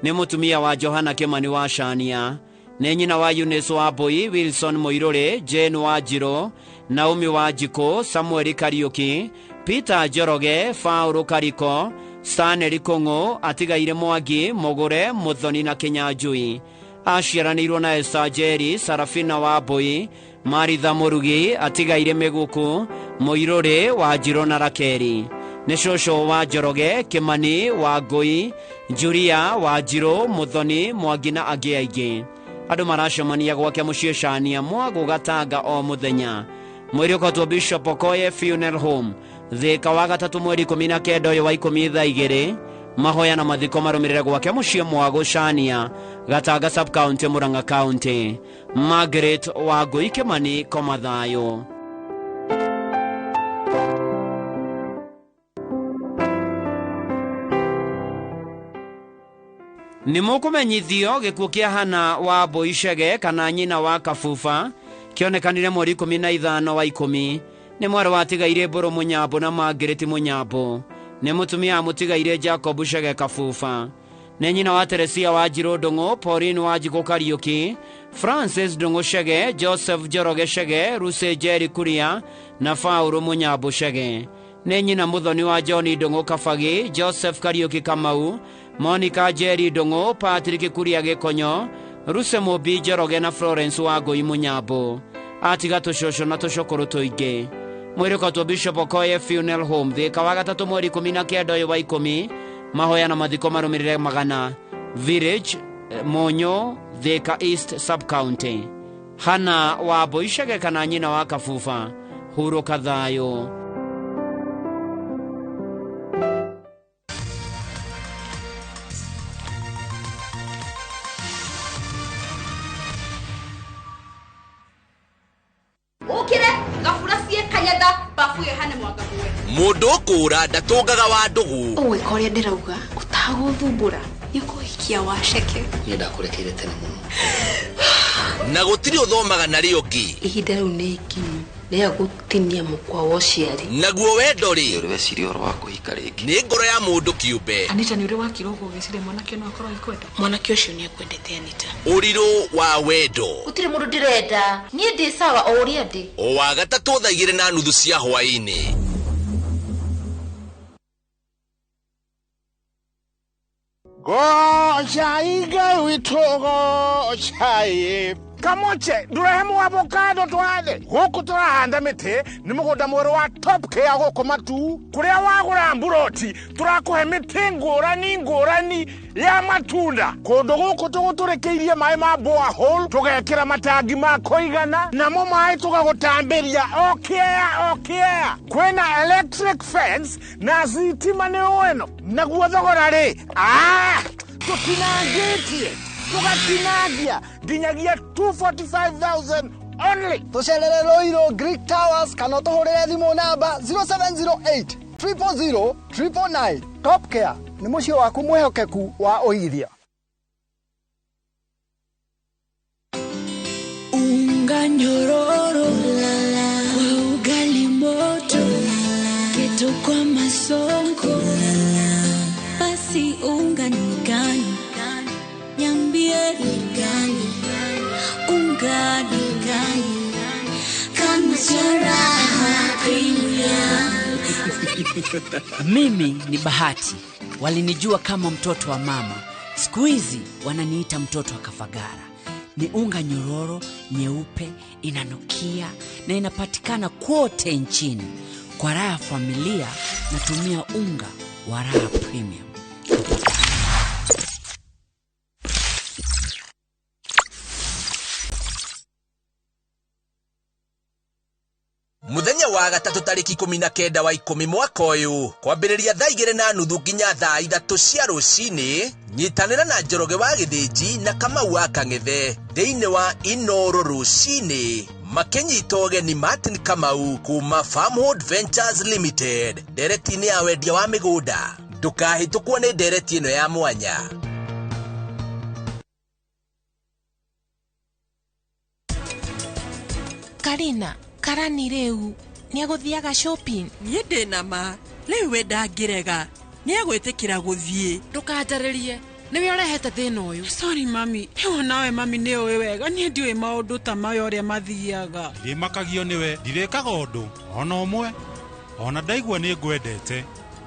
Nĩ mũtumia wa Johana Kĩmani wa Shania. Nĩ nyina wa Eunice wa Mbui, Wilson Mũirũrĩ, Jane wa Njirũ, Naomi wa Njikũ, Samuel Kariuki, Peter Njoroge, Paul Kariko, Stanley Kong'o, atigaire Mwangi, Mugure, Muthoni na Kinyanjui. Aciaranĩirwo na Esther Njeri, Sarafina Wambui, Maritha Murugi, atigaire Mĩguku, Mũirũrĩ, Wanjirũ na Rakeri. Nĩ cũcũ wa Njoroge, Kimani, Wangũi, Julia, Wanjirũ, Muthoni, Mwangi na angĩ aingĩ. Andũ maracemania gwake mũciĩ Cania Mwagũ Gatanga o mũthenya. Mwĩrĩ ũkotwo Bishop Okoye Funeral Home, Thika wa gatatũ mweri 19 ũyũ wa 10 thaa 2. Mahoya na mathiko marũmĩrĩre gwake mũciĩ Mwagũ Cania, Gatanga sub county, Murang'a county. Margaret Wangũi Kimani, koma thayũ. Nĩ mũkũmenyithio gĩkuũ kĩa Hana wa Mbũi Chege kana nyina wa Kabuba kĩonekanire mweri 15 wa 10. Nĩ mwarĩ watigaire Mbũrũ Mũnyambũ na Margaret Mũnyambũ. Nĩ mũtumia amũtigaire Jacob Chege Kabuba. Nĩ nyina wa Teresia Wanjirũ Ndung'u, Pauline Wanjikũ Kariũki, Francis Ndung'u Chege, Joseph Njoroge Chege, Lucy Njeri Kuria na Paul Mũnyambũ Chege. Nĩ nyina mũthoni wa John Ndung'u Kabagi, Joseph Kariũki Kamau, Monica Njeri Ndung'u, Patrick Kuria Gĩkonyo, Ruse Mũmbi Njoroge na Florence Wangũi Mũnyambũ. Atiga tũcũcũ na tũcũkũrũ tũingĩ. Mwĩrĩ ũkotwo Bishop Okoye Funeral Home, Thika wa gatatũ mweri 19 ũyũ wa 10. Mahoya na mathiko marũmĩrĩre Magana Village, Monyo, Thika East sub county. Hana wa Mbũi Chege kana nyina wa Kabuba, hurũka thayũ. Ukire ngabura cie kanyatha bafu yo hane mwanga muwe. Mundu kura ndatungaga wa ndugu. Ũgwĩka ũrĩa ndĩrauga ũtagũthumbũra nĩũkũhikia waceke. Niĩ ndakũrekeire tene mũno. Na gũtirĩ ũthomaga na rĩo ngĩ. Ihinda rĩu nĩ ikinyu rĩa gũtinia mũkwa wa ũciari. Naguo wendo rĩ, Nĩ weciria ũhoro wa kũhika rĩngĩ. Nĩ ngoro ya mũndũ kĩũmbe. Anita, nĩ ũrĩ wakira ũguo ũgĩciria mwanake no akorwo agĩkwenda? Mwanake ũcio nĩ akwendete Anita. Ũrirũ wa wendo. Gũtirĩ mũndũ ndĩrenda. Niĩ ndĩ sawa o ũrĩa ndĩ. O wa gatatũ thaa 2:30 cia hwaĩ-inĩ. Goca Ngai witũ gocai. Kamoche ndũrehe avocado twathe gũkũ tũrahanda mĩtĩ nĩ mũgũnda mwerũ wa Top Care gũkũ Matu kũrĩa wagũra mburoti tũrakũhe mĩtĩ ngũrani ngũrani ya matunda. Kũndũ gũkũ tũgũtũrĩkĩirie maĩ ma borehole tũgekĩra matangi ma kũigana namo maĩ tũgagũtambĩria o kĩea o kĩea. Kwĩna electric fence na thitima nĩ ũeno naguo thogora rĩ tũtinangĩtie tũgatinangia nginyagia 245,000 only. Tũcerere Ruiru Greek Towers kana ũtũhũrĩre thimũ namba 0708 000 999. Top Care nĩ mũciĩ waku mwĩhokeku wa ũigithia. Unga nyororo kwa ugali moto keto kwa masonko basi unga ni gani? Niambie ni gani? Unga ni gani? Kama Raha Premium. Mimi ni Bahati. Walinijua kama mtoto wa mama. Siku hizi wananiita mtoto wa Kafagara. Ni unga nyororo, nyeupe, inanukia na inapatikana kote nchini. Kwa raha familia natumia unga wa Raha Premium. Muthenya wa gatatũ tarĩki 19 wa 10 mwaka ũyũ kwambĩrĩria thaa 2:30 nginya thaa 3 cia rũcinĩ nyitanĩra na Njoroge wa Gĩthĩnji na Kamau wa Kang'ethe thĩinĩ wa Inoro rũcinĩ makĩnyita ũgeni Martin Kamau kuma Farmhold Ventures Limited ndereti-inĩ ya wendia wa mĩgũnda. Ndũkahĩtũkwo nĩ ndereti ĩno ya mwanya. Karina, karani rĩu nĩegũthiaga shopping. Niĩ ndĩna ma rĩu we ndangĩrega nĩegwĩtĩkĩra gũthiĩ. Ndũkanjarĩrie, nĩwe ũrehete thĩna ũyũ. Sorry mami, ĩyo nawe mami nĩ ũĩ wega niĩ ndiũĩ maũndũ ta maya ũrĩa mathiaga. Ndĩmakagio nĩwe, ndirĩkaga ũndũ ona ũmwe. Ona ndaigua nĩ ngwendete,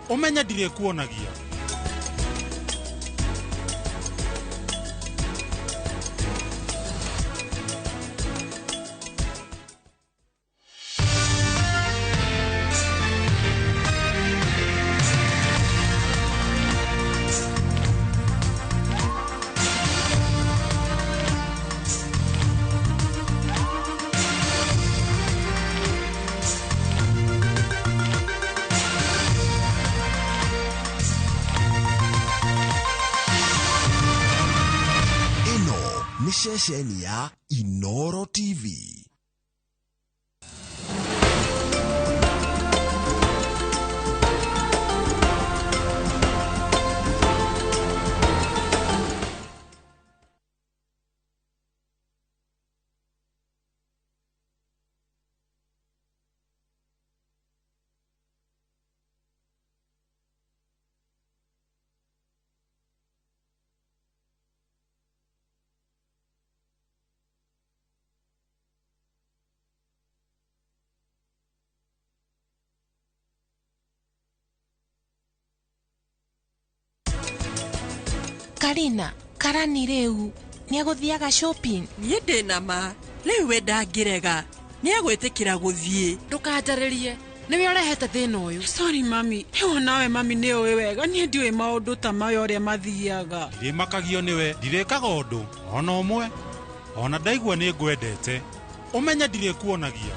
ũmenye ndirĩkuonagia. Ceceni ya Inoro TV. Karina, karani rĩu nĩegũthiaga shopping. Niĩ ndĩ na ma rĩu we ndangĩrega, nĩegwĩtĩkĩra gũthiĩ. Ndũkanjarĩrie, nĩwe ũrehete thĩna ũyũ. Sorry mami, rĩu nawe mami nĩ ũĩ wega niĩ ndiũĩ maũndũ ta maya ũrĩa mathiaga. Ndirĩmakagio nĩwe, ndirĩkaga ũndũ ona ũmwe. Ona ndaigua nĩ ngwendete, ũmenye ndirĩkuonagia.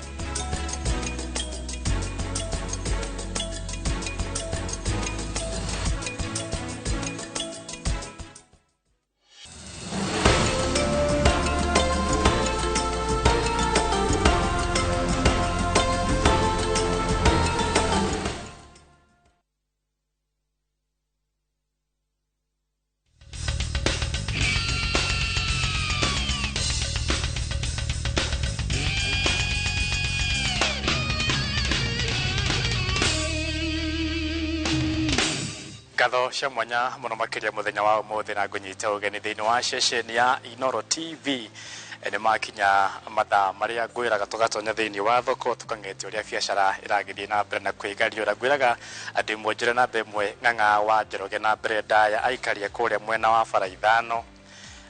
Ngatho cia mwanya muno makiria muthenya wa umuthi na ngunyita ugeni thiini wa ceceni ya Inoro TV. Nĩ makinya mathaa marĩa ngwĩraga tũgatonya thĩinĩ wa thoko tũkang'etia ũrĩa biacara ĩragĩthiĩ na mbere na kwĩgariũra. Ngwĩraga andũ ĩmwe njũre namba ĩmwe ng'ang'a wa Njoroge na mbere ndaya aikarie kũrĩa mwena wa bara ithano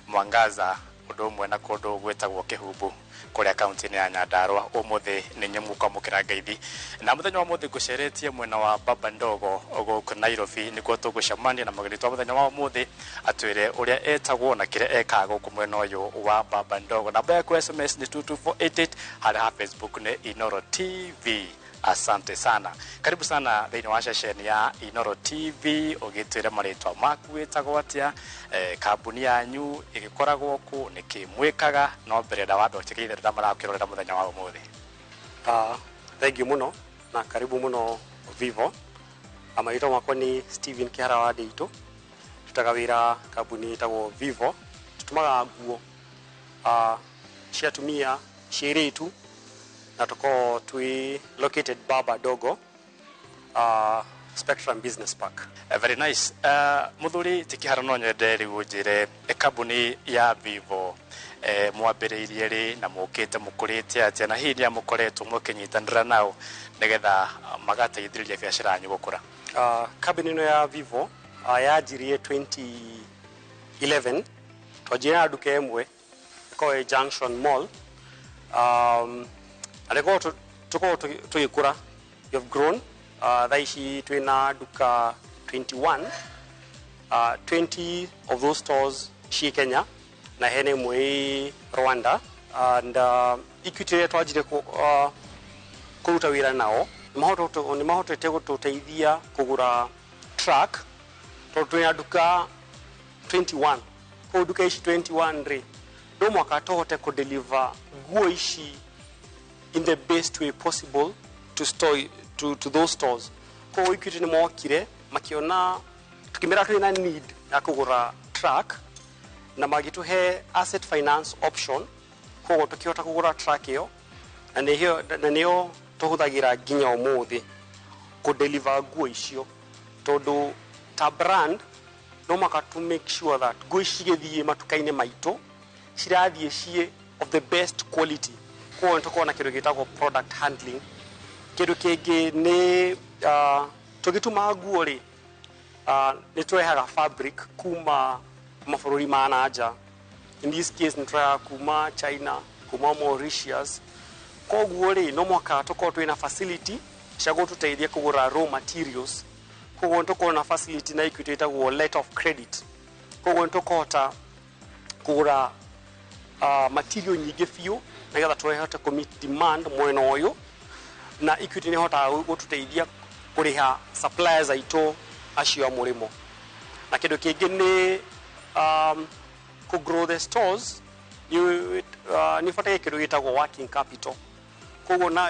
Mwangaza ũndũ ũmwe na kũndũ gwĩtagwo Kĩhumbu kũrĩa kaunti-inĩ ya Nyandarua. Ũmũthĩ nĩ nyamũ kwamũkĩra ngeithi na mũthenya wa ũmũthĩ ngũceretie mwena wa Baba Ndogo gũkũ Nairobi nĩkuo tũgũcemania na mũgeni wa mũthenya wa ũmũthĩ atwĩre ũrĩa etagwo na kĩrĩa ekaga gũkũ mwena ũyũ wa Baba Ndogo. Namba yaku SMS nĩ 22488, harĩa ha Facebook nĩ Inoro TV. Asante sana, karibu sana thĩinĩ wa ceceni ya Inoro TV ũgĩtwĩre marĩtwa maku, wĩtagwo atĩa, kambuni yanyu ĩgĩkoragwo kũ, nĩkĩ mwĩkaga. No mbere ndawambe ũtigĩrĩre marakĩrorera mũthenya wa ũmũthĩ. Thank you mũno na karibu mũno Vivo. Marĩtwa makwa nĩ Steven Kĩhara wa Ndĩitũ, tutaga wĩra kambuni ĩtagwo Vivo. Tũtumaga nguo cia atumia, cia airĩtu, na tuko twi located Baba Dogo, Spectrum Business Park. Very nice. Muthuri tikihara no nyende riu njire kambuni ya Vivo mwambĩrĩirie rĩ na mũkĩte mũkũrĩte atĩa, na hihi nĩa mũkoretwo mũkĩnyitanĩra nao nĩgetha magateithĩrĩria biacara yanyu gũkũra? Kambuni ĩno ya Vivo yanjirie 2011. Twanjirie na nduka ĩmwe ĩkoragwo ĩ Junction Mall. Na tukorwo tũgĩkũra, we have grown. Thaa ici twĩna nduka 21, 20 of those stores ciĩ Kenya na hena ĩmwe ĩ Rwanda. And Equity ĩrĩa twanjire kũruta wĩra nao nĩ mahotete gũtũteithia kũgũra truck, tondũ twĩna nduka 21. Koguo nduka ici 21 rĩ, no mũhaka tũhote kũdeliver nguo ici in the best way possible to store to those stores. Koguo Equity nĩ mokire makiona tukimera twĩna need ya kũgũra truck na magĩtũhe asset finance option, koguo tũkĩhota kũgũra truck ĩyo na nĩyo tũhũthagĩra nginya ũmũthĩ kũdeliver nguo icio, tondũ ta brand no mũhaka to make sure that nguo ici cigĩthiĩ matuka-inĩ maitũ cirathiĩ ciĩ of the best quality. Koguo nĩ tũkoragwo na kĩndũ gĩtagwo product handling. Kĩndũ kĩngĩ nĩ tũgĩtuma nguo rĩ, nĩ tũrehaga fabric kuma mabũrũri ma na nja. In this case nĩ tũrehaga kuma China, kuma Mauritius. Koguo rĩ, no mũhaka tũkorwo twĩna facility cia gũtũteithia kũgũra raw materials. Koguo nĩ tũkorwo na facility na Equity ĩtagwo letter of credit. Koguo nĩ tũkũhota kũgũra material nyingĩ biũ nĩgetha tũhote kũ meet demand mwena ũyũ, na Equity nĩ ĩhotaga gũtũteithia kũrĩha suppliers aitũ acio a mũrĩmo. Na kĩndũ kĩngĩ nĩ kũ grow the stores, nĩ ũbataire kĩndũ gĩtagwo working capital. Koguo na